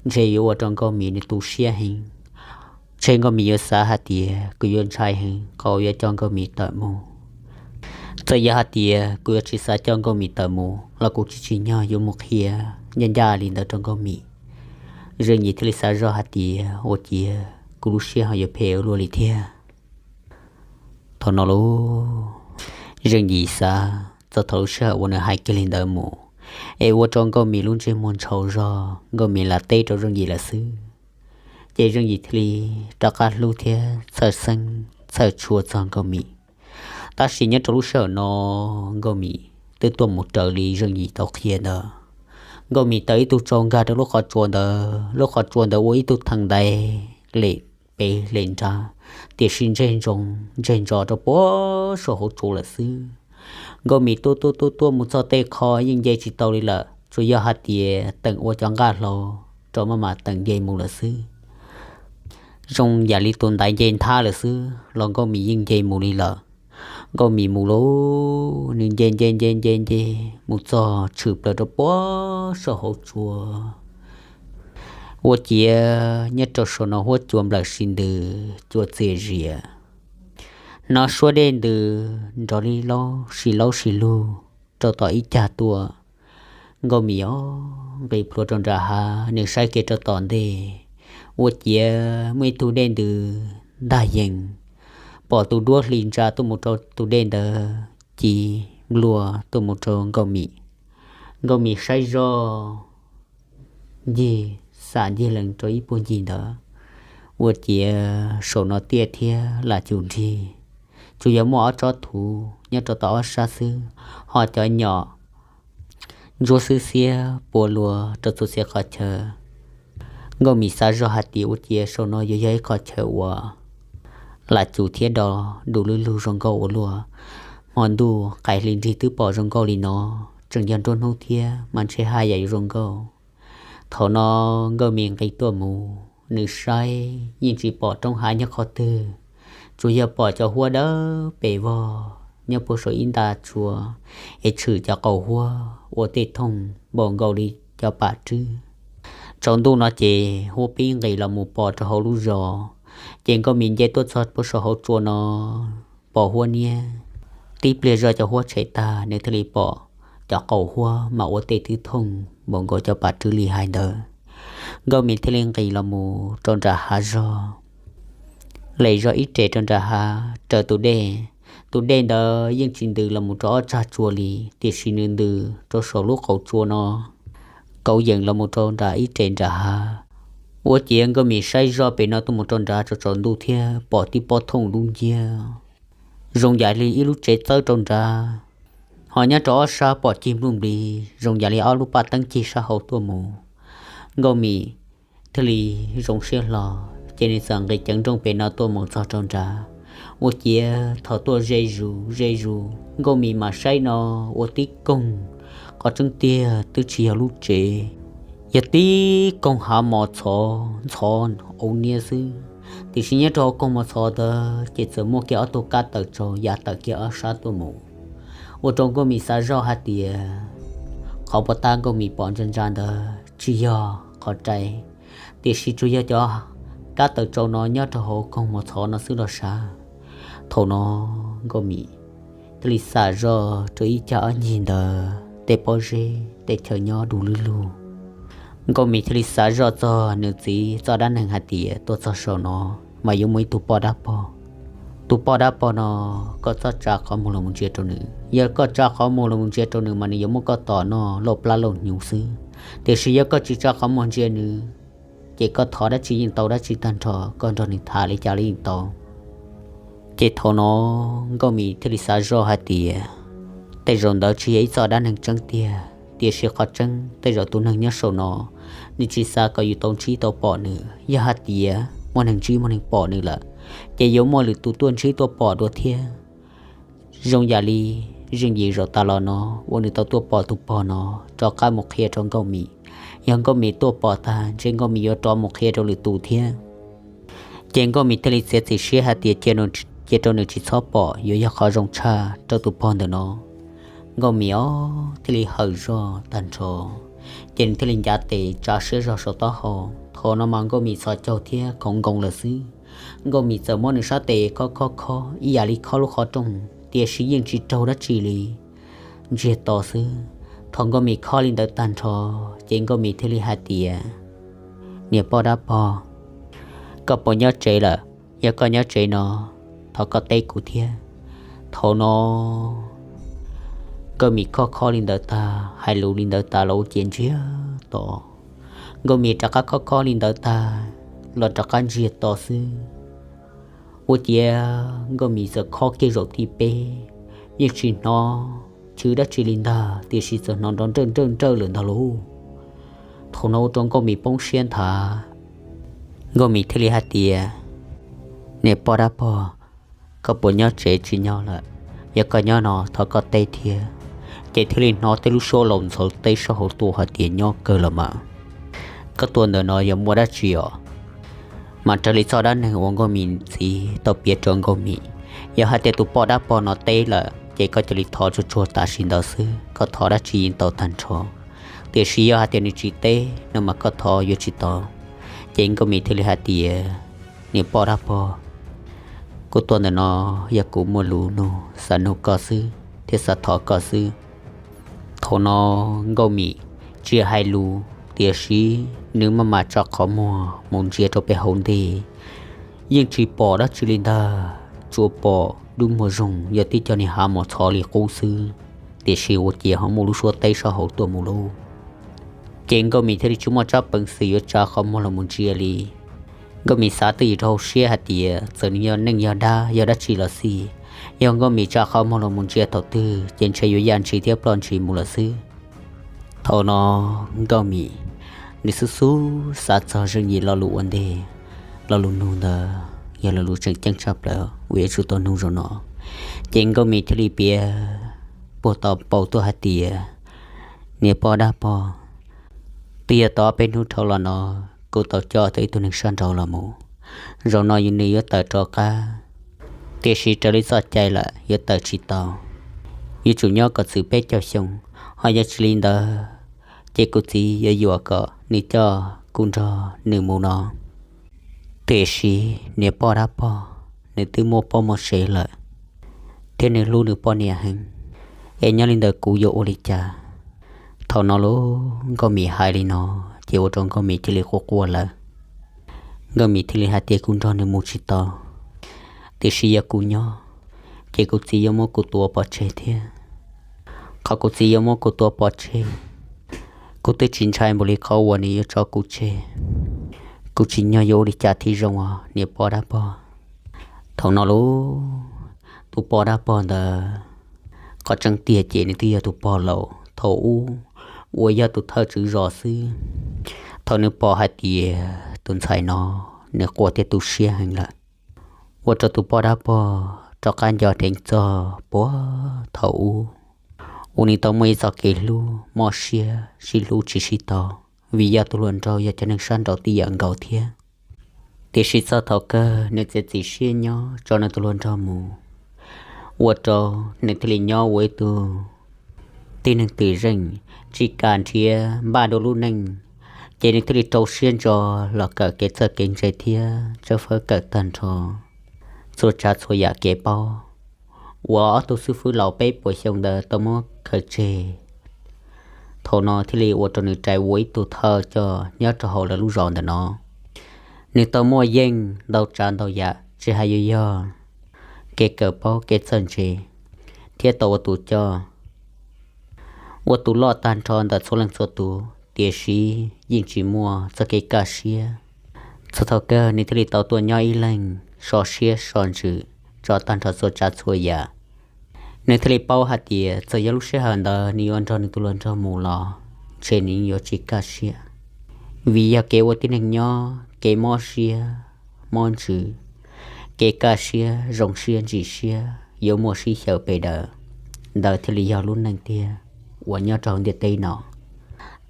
ntshe yuav ua rau Nkauj Mim nws tu siab heev. Ntshe Nkauj Mim yuav xav hais tias kuv yuav ntshai heev qhov yuav coj Nkauj Mim tawm mus. Txawm yog hais tias kuv yuav tsis xav coj Nkauj Mim tawm mus los kuv tsis tsim nyog yuav mus qhia ncaj ncaj li ntawd rau Nkauj Mim. Zeej Yim thiaj li xav zoj hais tias, Ua ciav kuv lub siab ho yuav phem ua luaj li thiab. Thaum no lauj, Zeej Yim xav txog thaum lub sij hawm uas nws hais kiag li ntawd mus, es ua rau Nkauj Mim lub ntsej muag ntshau zog, Nkauj Mim lam teb rau Zeej Yim lawm xwb. Ces Zeej Yim thiaj li rov qab hlub thiab txhawj xeeb txhawj tshua txog Nkauj Mim. Tab sis nyob rau lub sij hawm no, Nkauj Mim twb tuaj mus raws li Zeej Yim tau qhia ntawd. Nkauj Mim tawm ib tug tsau nkag rau lub qhov tsua ntawd, lub qhov tsua ntawd ua ib tug theem ntaiv lem pem lem nrad, tiam sis ntseg ntsoov ntseg ntso rau puag saum hauv tsua lawm xwb. Nkauj Mim tuaj tuaj tuaj tuaj mus txog tej qho yeej nce tsis tau li lawm, tsuas yog hais tias teem ua cov nqaj hlau rau maj mam teem nce mus lawm xwb. Zoo yam li tus ntaiv nce nthab lawm xwb los Nkauj Mim yeej nce mus li lawm. Nkauj Mim mus lauj, nws nce nce nce nce nce mus txog tshwm plaws rau puag saum hauv tsua. Ua ciav nyob rau saum no huab cua nplawm si ntws cua txias zias, hnov suab dej ntws nrov li laub si laub si lug rau tom ib cag tuaj. Nkauj Mim os, nqis plhuav rau nram hav, nws saib kiag rau tom ntej, ua ciav muaj ib tug dej ntws ntag yees, pom tus duab hli ntsa tuaj mus rau tus dej ntawd ci nplua tuaj mus rau Nkauj Mim. Nkauj Mim saib zoj ncig xam ncig lees rau ib puag ncig ntawd, ua ciav saum no tiaj thiab lam cum nrig, tsuas yog muaj ob tsob thuv nyob rau tom ob sab xwb, ho cov nyom ntsuab xwb xiab pua luas rau txhua txhia qhov chaw. Nkauj Mim xav zoj hais tias ua ciav saum no yuav yog ib qhov chaw uas lam cum thiab do du lug lug zoo nkauj ua luaj. Hmo ntuj qaim hli nrig twb pom zoo nkauj li no, tseem yog nruab hnub thiab mas ntshe haj yam yuav zoo nkauj. Thaum no Nkauj Mim nqis tuaj mus, nws saib yeej tsis pom roob hav nyob qhov twg, tsuas yog pom cov huab dawb pes vog nyob puag saum ib nta tsua, es tshwm cov qaum huab ua tej thooj npaum nkaus li cov pam rwb. Tsaus ntuj no ces huab pib nqis los mus pos rau hauv lub zos, ces Nkauj Mim nce tuaj txog puag saum hauv tsua no, pos huab niab. Tib pliag zoj cov huab tshem tag, nws thiaj li pom cov qaum huab mas ua tej twb thooj npaum nkaus cov pam rwb li hais ntawd. Nkauj Mim thiaj li nqis los mus rau nram hav zog, les zog ib res rau nram hav raws tus dej. Tus dej ntawd yeej tsis ntws los mus rau ob tsag tsua li, tiam sis nws ntws rau saum lub qaum tsua no, kauv yees los mus rau nram ib res nram hav. Ua ciav Nkauj Mim saib zoj pem no tuaj mus rau nrad tsaus tsaus ntuj thiab pom tib pob thooj dub nciab zoo yam li ib lub tsev txawb rau nrad, ho nyob rau ob sab pom cig npluj nplis zoo yam li ob lub paj teeb cig sab hauv tuaj mus. Nkauj Mim thiaj li zoo siab hlo, ces nws txawm nqis ceev nrooj pem no tuaj mus txog rau nrad. Ua ciav thaum tuaj ze zus ze zus Nkauj Mim mam saib no, ua tib koog, qhov tseeb tiag twb tsis yog lub tsev, yog tib koog hav mos txhov ntxhov ua niab xwb. Tiam sis nyob rau hauv koog mos txhov ntawd ces txawm muaj kiag ob tug kab tawm tsau ya tawm kiag ob sab tuaj mus, ua rau Nkauj Mim xav zoj hais tias qhov puas tab Nkauj Mim pom ntsa ntsa ntawd tsis yog qhov rai, tiam sis tsuas yog cov kab tawm tsau no nyob rau hauv koog mos txhov no xwb los sav. Thaum no Nkauj Mim thiaj li xam zoj rau ib cag ob ncig ntawd tej pob zeb tej chaw nyob du lug lug. Nkauj Mim thiaj li xav zoj txog nws txiv txoj dab neeg hais tias tuaj txog saum no mas yuav muaj ib tug poj dab pog. Tus poj dab pog no, koj txhob tsa qhov muag los mus ntsia rau nws. Yog koj tsa qhov muag los mus ntsia rau nws mas nws yuav muab koj tom noj lauj plab lauj hnyuv xwb. Tiam sis yog koj tsis tsa qhov muag ntsia nws, ces koj thov dab tsi yeej tau dab tsi tag nrho, koj nrog nws tham li cas los yeej tau. Ces thaum no Nkauj Mim thiaj li xav zoj hais tias tej zaum ntawd tsis yog ib txoj dab neeg tseeb tiag, tiam sis qhov tseeb tej zaum tus neeg nyob saum no nws tsis xav kom yus tau ntsib tau pom nws. Yog hais tias muaj neeg ntsib muaj neeg pom nws lawm, ces yuav muaj lwm tus tuaj ntsib tuaj pom dua thiab. Zoo yam li Zeej Yim zaum tas los no uas nws tau tuaj pom tus pog no, rov qab mus qhia rau Nkauj Mim. Yog Nkauj Mim tuaj pom tag ntshe Nkauj Mim yuav rov mus qhia rau lwm tus thiab. Ces Nkauj Mim thiaj li txiav txim siab hais tias cia rau nws tsis txhob pom yuav yog qhov zoo tshaj rau tus pog ntawm no. Nkauj Mim os thiaj li hawm zog tag nrho, ces nws thiaj li ncav tes tsa siab zog saum taub hau. Thaum no mas Nkauj Mim txhos caug thiab khoov nkoos lawm xwb. Nkauj Mim txawm muab nws sab tes khob khob khob ib yam li khob lub qhov rooj, tiam sis yeej tsis raug dab tsi li, ntsiag to xwb. Thaum Nkauj Mim khob li ntawd tag nrho, ces Nkauj Mim thiaj li hais tias, niam poj dab pog, koj puas nyob tsev lawm? Yog koj nyob tsev no, thov koj teb kuv thiab. Thaum no Nkauj Mim khob khob li ntawd tag, hais lus li ntawd tas los ua ciav ntsiag to. Nkauj Mim rov qab khob khob li ntawd tag los rov qab ntsiag to xwb. Ua ciav Nkauj Mim txawm khob kiag zaum thib peb, yeej tsis hnov chwv dab tsi li ntag, tiam sis txawm hnov nrov nrawj nrawj nrawj lawm ntag lauj. Thaum no ua rau Nkauj Mim poob siab nthav. Nkauj Mim thiaj li hais tias, niam poj dab pog, koj puas nyob tsev tsis nyob lawm? Yog koj nyob no thov koj teb thiab. Ces thiaj li hnov tej lub suab laus ntxhov teb sab hauv tuaj hais tias, nyob kawg los mas, koj tuaj ntawm no yog muaj dab tsi os? Mas raws li txoj dab neeg uas Nkauj Mim txiv tau piav rau Nkauj Mim, yog hais tias tus poj dab pog no teb lawm ces koj cia li thov tsuag tsuag tam sim ntawd xwb, koj thov dab tsi yeej tau tag nrho. Tiam sis yog hais tias nws tsis teb no mas koj thov yuav tsis tau. Ces Nkauj Mim thiaj li hais tias, niam poj dab pog, kuv tuaj ntawm no yog kuv muaj lus nug xav nug koj xwb thiab xav thov koj xwb. Thaum no Nkauj Mim tsis hais lus, tiam sis nws maj mam tsa qhov muag mus ntsia rau pem hauv ntej, yeej tsis pom dab tsi li ntag, tsuas pom dub muag zoog yog tib co niag hav mos txhov li qub xwb, tiam sis ua ciav ho muaj lub suab teb sab hauv tuaj mus lauj. Ces Nkauj Mim thiaj li tsis muaj tsab peev xwm yuav tsa qhov muag los mus ntsia li. Nkauj Mim xav twj ywm rau hauv siab hais tias txawm nws yog neeg yog dab yog dab tsi los xij, yog Nkauj Mim tsa qhov muag los mus ntsia thaum twg ces ntshe yuav yaj ntshis thiab ploj ntshis mus lawm xwb. Thaum no Nkauj Mim nws xub xub xav txog Zeej Yim lo lus ua ntej, lo lus nug ntawd yog lo lus tseem ceeb tshaj plaws uas yuav tsum tau nug zaum no. Ces Nkauj Mim thiaj li piav puag tom paus tuaj hais tias, niam poj dab pog, twb yog tau peb hnub dhau los no kuv tau coj tau ib tug neeg sab nraud los mus. Zaum no yus nws yuav tawm rov qab, tiam sis raws li txoj cai lawm yuav tawm tsis tau, yuav tsum nyob kom txwm peb caug xyoo, ho yog tsis li ntawd ces kuv txiv yuav yuam kom nws coj kuv nrog nws mus no. Tiam sis niam poj dab pog, nws twb muaj poj muaj sev lawm, thiab nws hlub nws poj niam heev, es nyob li ntawd kuv yuav ua li cas? Thaum no lauj, Nkauj Mim hais li no, ces ua rau Nkauj Mim cia li quaj quaj lawm. Nkauj Mim thiaj li hais tias kuv nrog nws mus tsis tau, tiam sis yog kuv nyob, ces kuv txiv yuav muab kuv tua pov tseg thiab. Qhov kuv txiv yuav muab kuv tua pov tseg, kuv twb tsis ntshai npaum li qhov uas nws yuav tso kuv tseg. Kuv tsim nyog yuav ua li cas thiaj zoo os niam poj dab pog? Thaum no lauj, tus poj dab pog ntawd, qhov tseeb tiag ces nws twb yog tus pog laus thaum ub uas yog tus thawj tswv zos xwb. Thaum nws pom hais tias tus ntxhais no nws quaj thiab tu siab heev lawm, ua rau tus poj dab pog rov qab nco dheev txog puag thaum ub uas nws tau muaj ib txoj kev hlub mob siab sib hlub tsis sib tau, vim yog tus hluas nraug yog cov neeg sab nraud tij yam nkaus thiab. Tiam sis txog thaum kawg nws txiav txim siab nyob tso nws tus hluas nraug mus, ua rau nws thiaj li nyob ua ib tug tib neeg twm zeej, tsis kam nrhiav npaj dua lub neej, ces nws thiaj li rau siab ntso los kawm kev txawj kev ntse thiab tshawb fawb kawm tag nrho txhua tsav txhua yam kev paub uas ob tug xib fwb laus peb puas xyoo ntawd tau muab khaws tseg. Thaum no thiaj li ua rau nws rais ua ib tug thawj coj nyob rau hauv lawv lub zos ntawm no. Nws tau muaj yeej ntau tsav ntau yam tsis hais yuav yog kev kawm paub kev txawj ntse, thiab tau ua tus coj ua tus loj tag nrho ntawm txhua leej txhua tus, tiam sis yeej tsis muaj txoj kev kaj siab. Txog thaum kawg nws thiaj li tau tuaj nyob ib leeg so siab so ntsws tso tag nrho txhua tsav txhua yam. Nws thiaj li paub hais tias txawm yog lub sij hawm ntawd nws yuav nrog nws tus hluas nraug mus los ntshe nws yuav tsis kaj siab, vim yog kev ua tib neeg nyob kev mob siab mob ntsws, kev kaj siab zoo siab ntsim siab yuav muaj sib xyaw pes daws. Ntawd thiaj li yog lub neej tiag uas nyob rau hauv ntiaj teb no.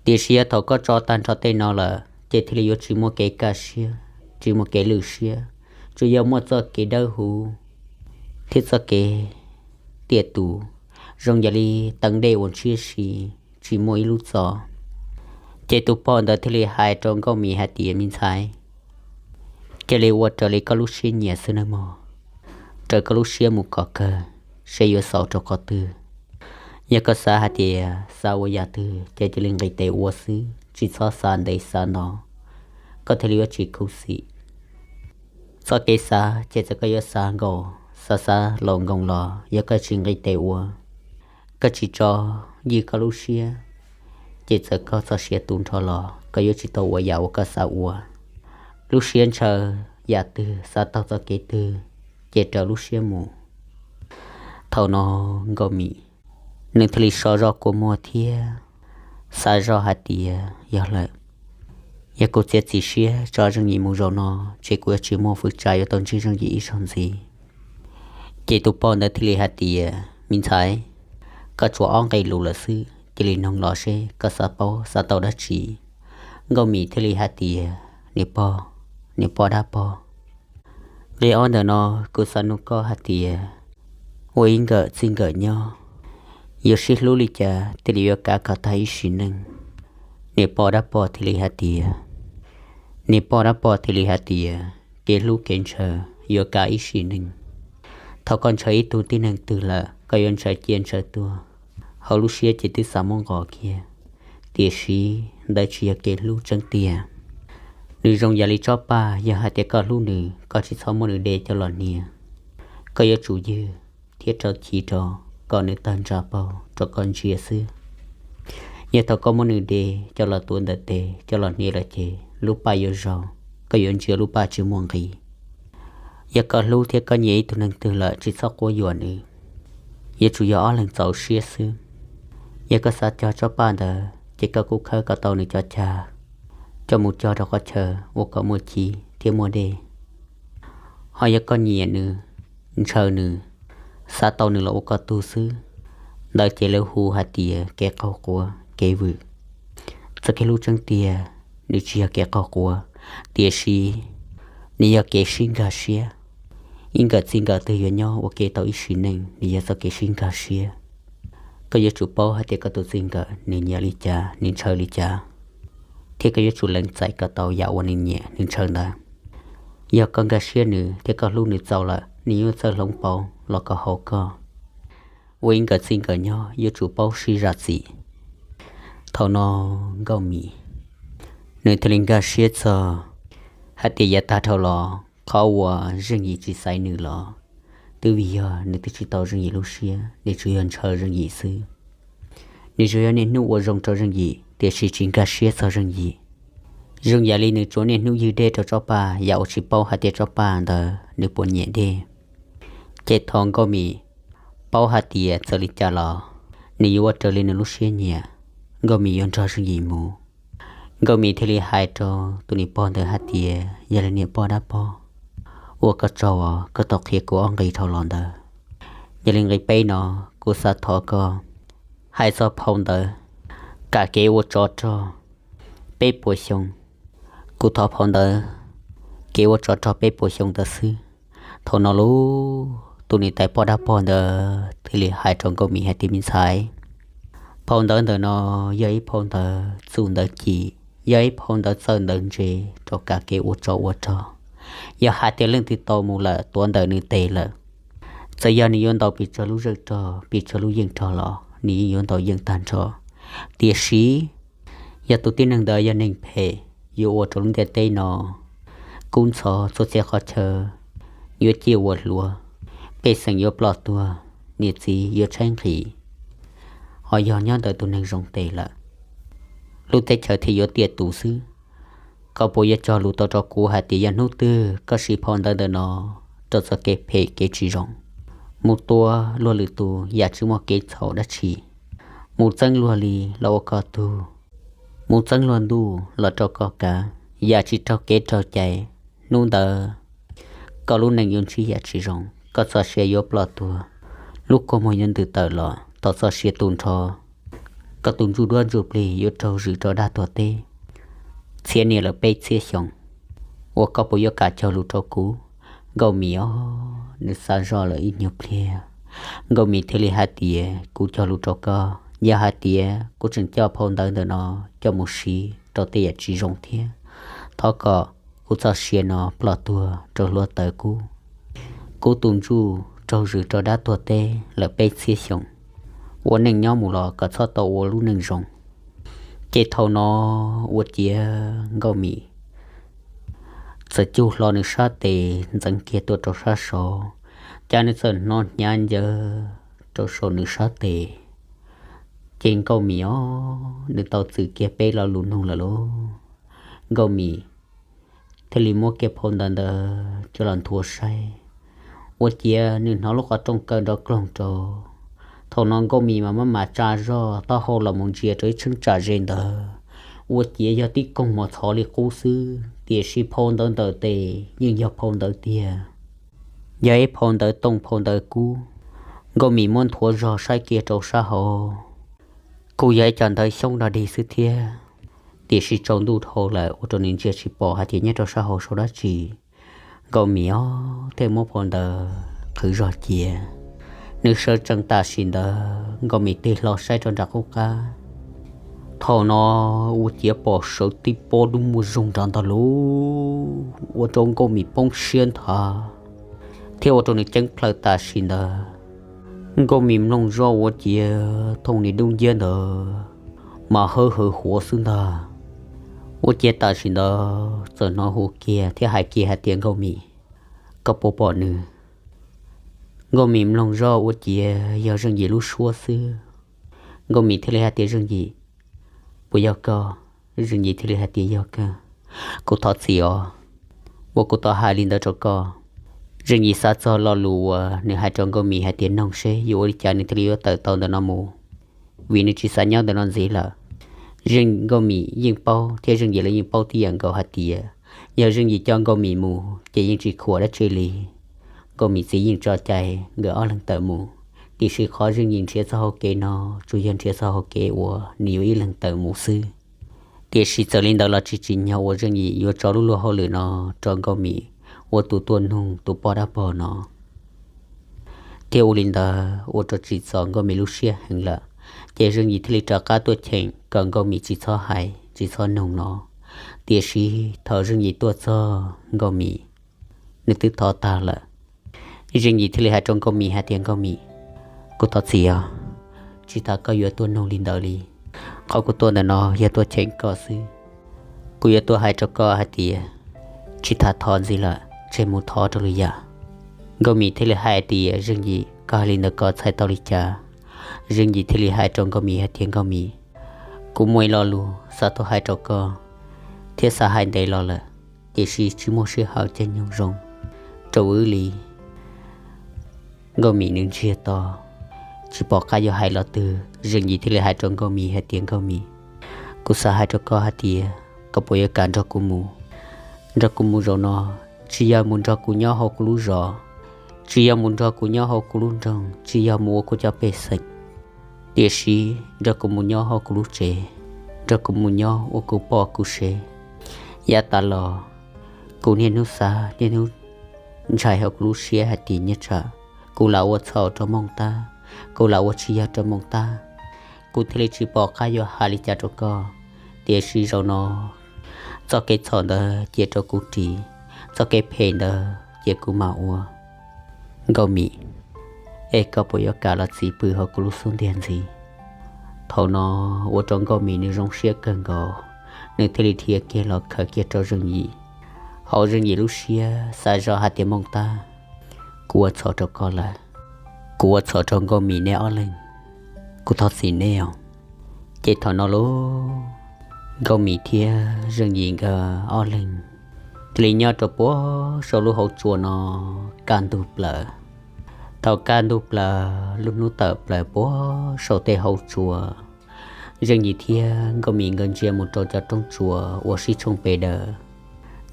Tiam sis yog thaum koj tso tag nrho tej no lawm ces thiaj li yuav tsis muaj kev kaj siab tsis muaj kev lwj siab, tsuas yog muaj txoj kev dawb huv thiab txoj kev tiaj tus, zoo yam li teev dej uas ntshiab si tsis muaj ib lub txo. Ces tus pog ntawd thiaj li hais rau Nkauj Mim hais tias, me ntxhais, cia li ua raws li koj lub siab nyiam xwb nawb mog. Raws koj lub siab mus kom kawg seb yuav xaus rau qhov twg. Yog koj xav hais tias xav ua yam twg ces cia li nqis tes ua xwb, tsis txhob xav ntev xav ntau, koj thiaj li yuav tsis khuv xim. Txoj kev xav ces txawm koj yuav xav nkaus xav xav laus nkoos los yog koj tsis nqis tes ua, koj tsis tso ywj koj lub siab, ces txawm koj txoj sia tu nrho los koj yuav tsis tau ua yam uas koj xav ua. Lub siab ntshaw yam twg xav taug txoj kev twg ces raws lub siab mus. Thaum no Nkauj Mim nws thiaj li so zog kua muag thiab xav zog hais tias yog lawm, yog kuv txiav txim siab tso Zeej Yim mus zaum no ces kuv yuav tsis muaj fwj tsa yuav tau ntsib Zeej Yim ib zaug ntxiv. Ces tus pog ntawd thiaj li hais tias, me ntxhais, koj tsuas ob nqe lus lawm xwb, cia li noog los seb koj xav paub xav tau dab tsi. Nkauj Mim thiaj li hais tias, niam pog, niam poj dab pog, nqe ob ntawm no kuv xav nug koj hais tias, ua ib nkawm txij nkawm nyob, yuav sib hlub li cas thiaj li yuav kav kom tag ib sim neej? Niam poj dab pog thiaj li hais tias, niam poj dab pog thiaj li hais tias, kev hlub kev ntshaw yuav kav ib sim neej. Thaum koj ntshaw ib tug tib neeg twg lawm koj yuav ntshaw cia ntshaw tuag, hauv lub siab ces twb xav muab nqos kiag, tiam sis ntawd tsis yog kev hlub tseeb tiag. Nws zoo yam li tsob paj, yog hais tias koj hlub nws koj tsis txhob muab nws de coj los hnia, koj yuav tsum ywg thiab rau chiv rau kom nws tawg ntsa paug rau koj ntsia xwb. Yog thaum koj muab nws de coj los tuav ntawm tes coj los hnia lawm ces lub paj yuav zaug, koj yuav ntsia lub paj tsis muaj nqis. Yog koj hlub thiab koj nyiam ib tug neeg twg lawm tsis txhob quab yuam nws, yuav tsum yog ob leeg txaus siab xwb. Yog koj xav cog tsob paj ntawd ces koj kuj khawb kom tau nws cov cag coj mus cog rau qhov chaw ua kom muaj chiv thiab muaj dej. Ho yog koj nyiam nws, ntshaw nws, xav tau nws los ua koj tug xwb, ntawd ces lawv hu hais tias kev qaug quav kev vwm. Txoj kev hlub tseeb tiag nws tsis yog kev qaug quav, tiam sis nws yog kev sib nkag siab. Ib nkawm txij nkawm twg yuav nyob ua ke tau ib sim neej nws yog txoj kev sib nkag siab. Koj yuav tsum paub hais tias koj tus txij nkawm nws nyiam li cas nws ntshaw li cas, thiab koj yuav tsum lees txais kom tau yam uas nws nyiam nws ntshaw ntawd. Yog koj nkag siab nws thiab koj hlub nws txaus lawm nws yuav txawj hloov pauv los kom haum koj. Ua ib nkawm txij nkawm nyob yuav tsum paub sib zam txim. Thaum no Nkauj Mim nws thiaj li nkag siab txog hais tias yav tag dhau los qhov uas Zeej Yim tsis xaiv nws los twb vim yog nws twb tsis tau Zeej Yim lub siab, nws tsuas yog ntshaw Zeej Yim xwb. Nws tsuas yog niaj hnub ua zoo rau Zeej Yim tiam sis tsis nkag siab txog Zeej Yim. Zoo yam li nws tsuas niaj hnub ywg dej rau tsob paj yam uas tsis paub hais tias tsob paj ntawd nws puas nyiam dej. Ces thaum Nkauj Mim paub hais tias txawm li cas los nws yuav ua raws li nws lub siab nyiam, Nkauj Mim yuav nrog Zeej Yim mus, Nkauj Mim thiaj li hais rau tus niam pog ntawd hais tias, yog li niam pog dab pog, ua koj tsaug os, koj tau qhia kuv ob nqi dhau los ntawd. Yog li nqi peb no, kuv xav thov koj hais txog phau ntawv kam kev ua tsov rog peb puas xyoo. Kuv thov phau ntawv kev ua tsov rog peb puas xyoo ntawd xwb. Thaum no lauj, tus niam tais poj dab pog ntawd thiaj li hais rau Nkauj Mim hais tias, me ntxhais, phau ntawv ntawm no yog ib phau ntawv txum ntawv ci, yog ib phau ntawv txawj ntawv ntse rau kam kev ua tsov ua rog. Yog hais tias leej twg tau mus lawm, tuav ntawm nws tes lawm, txawm yog nws yuav ntaus pes tsawg lub zej rog, pes tsawg lub yeej rog los nws yeej yuav ntaus yeej tag nrho. Tiam sis yog tus tib neeg ntawd yog neeg phem, yuav ua rau lub ntiaj teb no kub ntxhov, txhua txhia qhov chaw yuav ciaj ua hluav, pej xeem yuav ploj tuag, niam txiv yuav tshaib nqhis, ho yog nyob ntawm tus neeg zoo tes lawm, lub teb chaws thiaj yuav tiaj tus xwb. Koj puas yuav cog lus tau rau kuv hais tias yog hnub twg koj siv phau ntawv ntawm no rau txoj kev phem kev tsis zoo, mus tua luag lwm tus yam tsis muaj kev txhaum dab tsi, mus txeeb luag li los ua koj tug, mus txeeb luag ntuj los rau koj kav, yam tsis raug kev raug cai, hnub ntawd koj lub neej yuav ntsib yam tsis zoo, koj txoj sia yuav ploj tuag, lub kua muag yuav ntws tawm los, tau txoj sia tu nrho, koj tus ntsuj duab ntsuj plig yuav raug zwm rau dab tuag teb txhiab niaj lawm peb txhiab xyoo. Ua koj puas yuav kam cog lus rau kuv? Nkauj Mim os, nws xav zoj lawm ib nyuag pliag, Nkauj Mim thiaj li hais tias, kuv cog lus rau koj, yog hais tias kuv tseem coj phau ntawv ntawm no coj mus siv rau tej yam tsis zoo thiab, thov kom kuv txoj sia no ploj tuag rau hluav taws kub, kuv tus ntsuj raug zwm rau dab tuag teb lawm peb txhiab xyoo, ua neej nyob mus los kom txhob tau ua lub neej zoo. Ces thaum no ua ciav Nkauj Mim txawm cug hlo nws sab tes ntxeev kiag tuaj rau sab saud, cas nws txawm hnov hnyav ncaws rau saum nws sab tes. Ces Nkauj Mim os, nws tau txwm kiag peb lo lus nug lawm lauj. Nkauj Mim thiaj li muab kiag phau ntawv ntawd coj los nthuav saib, ua ciav nws hnov lub qhov rooj kaw nrov kloog rau. Thaum no Nkauj Mim mas maj mam tsa zog taub hau los mus ntsia rau ib cheeb tsam ze ntawd, ua ciav yog tib koog mos txhov li qub xwb, tiam sis phau ntawv ntawm tes yeej yog phau ntawv tiag, yog ib phau ntawv tooj phau ntawv kub. Nkauj Mim muab nthuav zog saib kiag rau sab hauv, kuj yog ib co ntawv xyoob dog dig xwb thiab, tiam sis tsaus ntuj dhau lawm ua rau nws ntsia tsis pom hais tias nyob rau sab hauv sau dab tsi. Nkauj Mim os thiaj muab phau ntawv qhwv zog cia. Nws sawv tsees tam sim ntawd Nkauj Mim tig hlo saib rau nram qub qab. Thaum no ua ciav pom sawv tib pob dub muag zoog nrov ntog lug, ua rau Nkauj Mim poob siab nthav, thiab ua rau nws ceeb plaws tam sim ntawd. Nkauj Mim mloog zoj ua ciav thooj niag dub nciab ntawd mas hawb hawv huav xwb ntag. Ua ciav tam sim ntawd txawm hnov hu kiag thiab hais kiag hais tias, Nkauj Mim, koj puas pom nws? Nkauj Mim mloog zoj ua ciav yog Zeej Yim lub suab xwb. Nkauj Mim thiaj li hais tias, Zeej Yim, puas yog koj? Zeej Yim thiaj li hais tias, yog kawg, kuv thov txim os uas kuv tau hais li ntawd rau koj. Zeej Yim xav txog lo lus uas nws hais rau Nkauj Mim hais tias noog seb yuav ua li cas nws thiaj li yuav tawm tau ntawm no mus, vim nws tsis xav nyob ntawm no ntxiv lawm. Zeej, Nkauj Mim yeej paub thiab Zeej Yim los yeej paub tib yam nkaus hais tias yog Zeej Yim coj Nkauj Mim mus ces yeej tsis khuam dab tsi li. Nkauj Mim txiv yeej tso cai nkawd ob leeg tawm mus, tiam sis qhov Zeej Yim nrhiav txoj hau kev no tsuas yog nrhiav txoj hau kev uas nws yuav ib leeg tawm mus xwb. Tiam sis txawm li ntawd los tsis tsim nyog uas Zeej Yim yuav tso lub luag hauj lwm no rau Nkauj Mim ua tus tuaj nug tus poj dab pog no, thiab ua li ntawd ua rau tsim txom Nkauj Mim lub siab heev lawm. Ces Zeej Yim thiaj li rov qab tuaj cheem kom Nkauj Mim tsis txhob hais tsis txhob nug no. Tiam sis thaum Zeej Yim tuaj txog Nkauj Mim, nws twb thov tag lawm. Zeej Yim thiaj li hais rau Nkauj Mim hais tias, Nkauj Mim, kuv thov txim os, tsis tas koj yuav tuaj nug li ntawd li. Qhov kuv tuaj ntawm no yog tuaj cheem koj xwb. Kuv yuav tuaj hais rau koj hais tias tsis tas thov ntxiv lawm, tseg mus thov rau lwm yam. Nkauj Mim thiaj li hais tias, Zeej Yim, koj hais li ntawd koj txhais tau li cas? Zeej Yim thiaj li hais rau Nkauj Mim hais tias, Nkauj Mim, kuv muaj ib lo lus xav tuaj hais rau koj thiab xav hais ntev los lawm, tiam sis tsis muaj sij hawm caij nyoog zoo rau wb li. Nkauj Mim nws ntsiag to, tsis pom qab yuav hais los twg. Zeej Yim thiaj li hais rau Nkauj Mim hais tias, Nkauj Mim, kuv xav hais rau koj hais tias Koj puas yuav kam nrog kuv mus? Nrog kuv mus zaum no, tsis yog mus nrog kuv nyob hauv kuv lub zos, tsis yog mus nrog kuv nyob hauv kuv lub nroog, tsis yog mus ua kuv cov pej xeem, tiam sis nrog kuv mus nyob hauv kuv lub tsev, nrog kuv mus nyob ua kuv poj kuv sev. Yav tas los, kuv niaj hnub xav niaj hnub ntshai hauv kuv lub siab hais tias nyiaj tsam kuv lam ua txhaum rau Mooj Tab, kuv lam ua tsis yog rau Mooj Tab, kuv thiaj li tsis pom qab yuav hais li cas rau koj. Tiam sis zaum no, txoj kev txhaum ntawd cia rau kuv ris, txoj kev phem ntawd cia kuv mam ua. Nkauj Mim, es koj puas yuav kam los txis pw hauv kuv lub xub ntiag ntxiv? Thaum no ua rau Nkauj Mim nws zoo siab kawg nkaus, nws thiaj li dhia kiag los khaws kiag rau Zeej Yim. Hauv Zeej Yim lub siab xav zoj hais tias Mooj Tab, kuv ua txhaum rau koj lawm, kuv ua txhaum rau Nkauj Mim neb ob leeg, kuv thov txim neb os. Ces thaum no lauj, Nkauj Mim thiab Zeej Yim nkawd ob leeg thiaj li nyob rau puag saum lub hauv tsua no kaj ntug plaws. Thaum kaj ntug plaws lub hnub tawm plaws puag saum tej hauv tsua, Zeej Yim thiab Nkauj Mim nkawd ntsia mus rau cov roob tsua uas sib tshooj pes daws,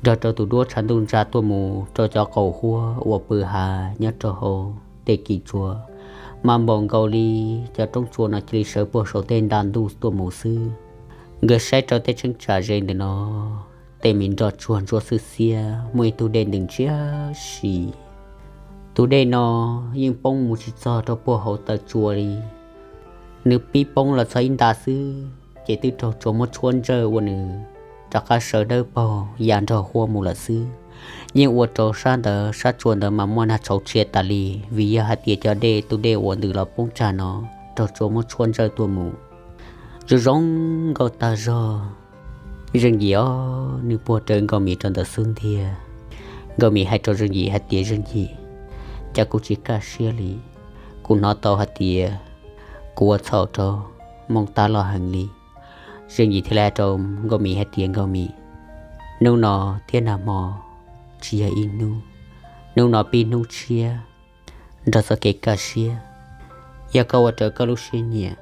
nrog rau tus duab tshav ntuj ntsa tuaj mus rau cov qaum huab uas pw hav nyob rau hauv tej kis tsua, mas npaum nkaus li cov roob tsua no cia li sawv puag saum tej nta ntuj tuaj mus xwb. Nkawd saib rau tej cheeb tsam ze ntawm no, tej me nroj tsuag ntsuab xwb xiab, muaj ib tug dej ntws ntsiab si. Tus dej no yeej poob mus tsis txog rau puag hauv taw tsua li. Nws pib poob los txog ib nta xwb, ces twb raug tsua muab tshuab ntsawj ua nws rov qab sawv dawb paug ya nrog huab mus lawm xwb. Yeej ua rau sab ntawd sab tsua ntawd mas muaj nag tshauv tshia tas li, vim yog hais tias cov dej, tus dej uas ntws los poob tsag no raug tsua muab tshuab ntsawj tuaj mus. Zoo zoo nkauj tag zog. Zeej Yim os, nws puag rawv Nkauj Mim rau ntawm xub ntiag. Nkauj Mim hais rau Zeej Yim hais tias, Zeej Yim, cas kuv tsis kaj siab li. Kuv hnov tau hais tias kuv ua txhaum rau Mooj Tab loj heev li. Zeej Yim thiaj li hais rau Nkauj Mim hais tias, Nkauj Mim, hnub no thiab nag hmo tsis yog ib hnub, hnub no pib hnub tshiab nrog txoj kev kaj siab. Yog koj ua raws koj lub siab nyiam,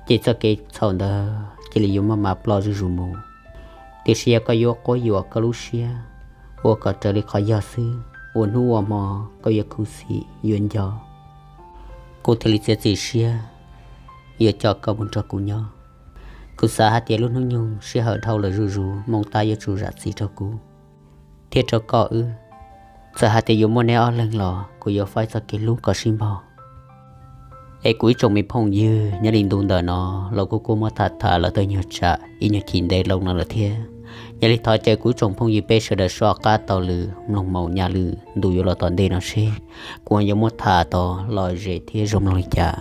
ces txoj kev txhaum ntawd cia li yuav maj mam ploj zuj zus mus. Tiam sis yog koj yuav quab yuam koj lub siab, ua kom raws li qhov yog xwb, ua hnub ua hmo koj yuav khuv xim yuav nco, kuv thiaj li txiav txim siab yuav coj koj mus nrog kuv nyob. Kuv xav hais tias lub hnub nyoog sij hawm dhau lawm zuj zus, Mooj Tab yuav tsum zam txim rau kuv thiab rau koj wb. Txawm hais tias yuav muaj neb ob leeg los kuv yuav faib txoj kev hlub kom sib npaug. Es kuv ib tsoom me phooj ywg, nyob li ntu ntawm no los kuj kuj muab tham tham los tau nyuag tsam ib nyuag chim ntev loo no lawm thiab. Yog li thov caw kuv ib tsoom phooj ywg peb sawv daws soj qab taug lw mloog mus nyab lwm ntu yuav los tom ntej no seb kuv yuav muab tham tau lom zem thiab zoo mloog li cas.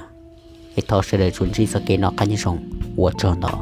Es thov sawv daws tsuas ntsib txoj kev noj qab nyob zoo, ua tsaug ntau.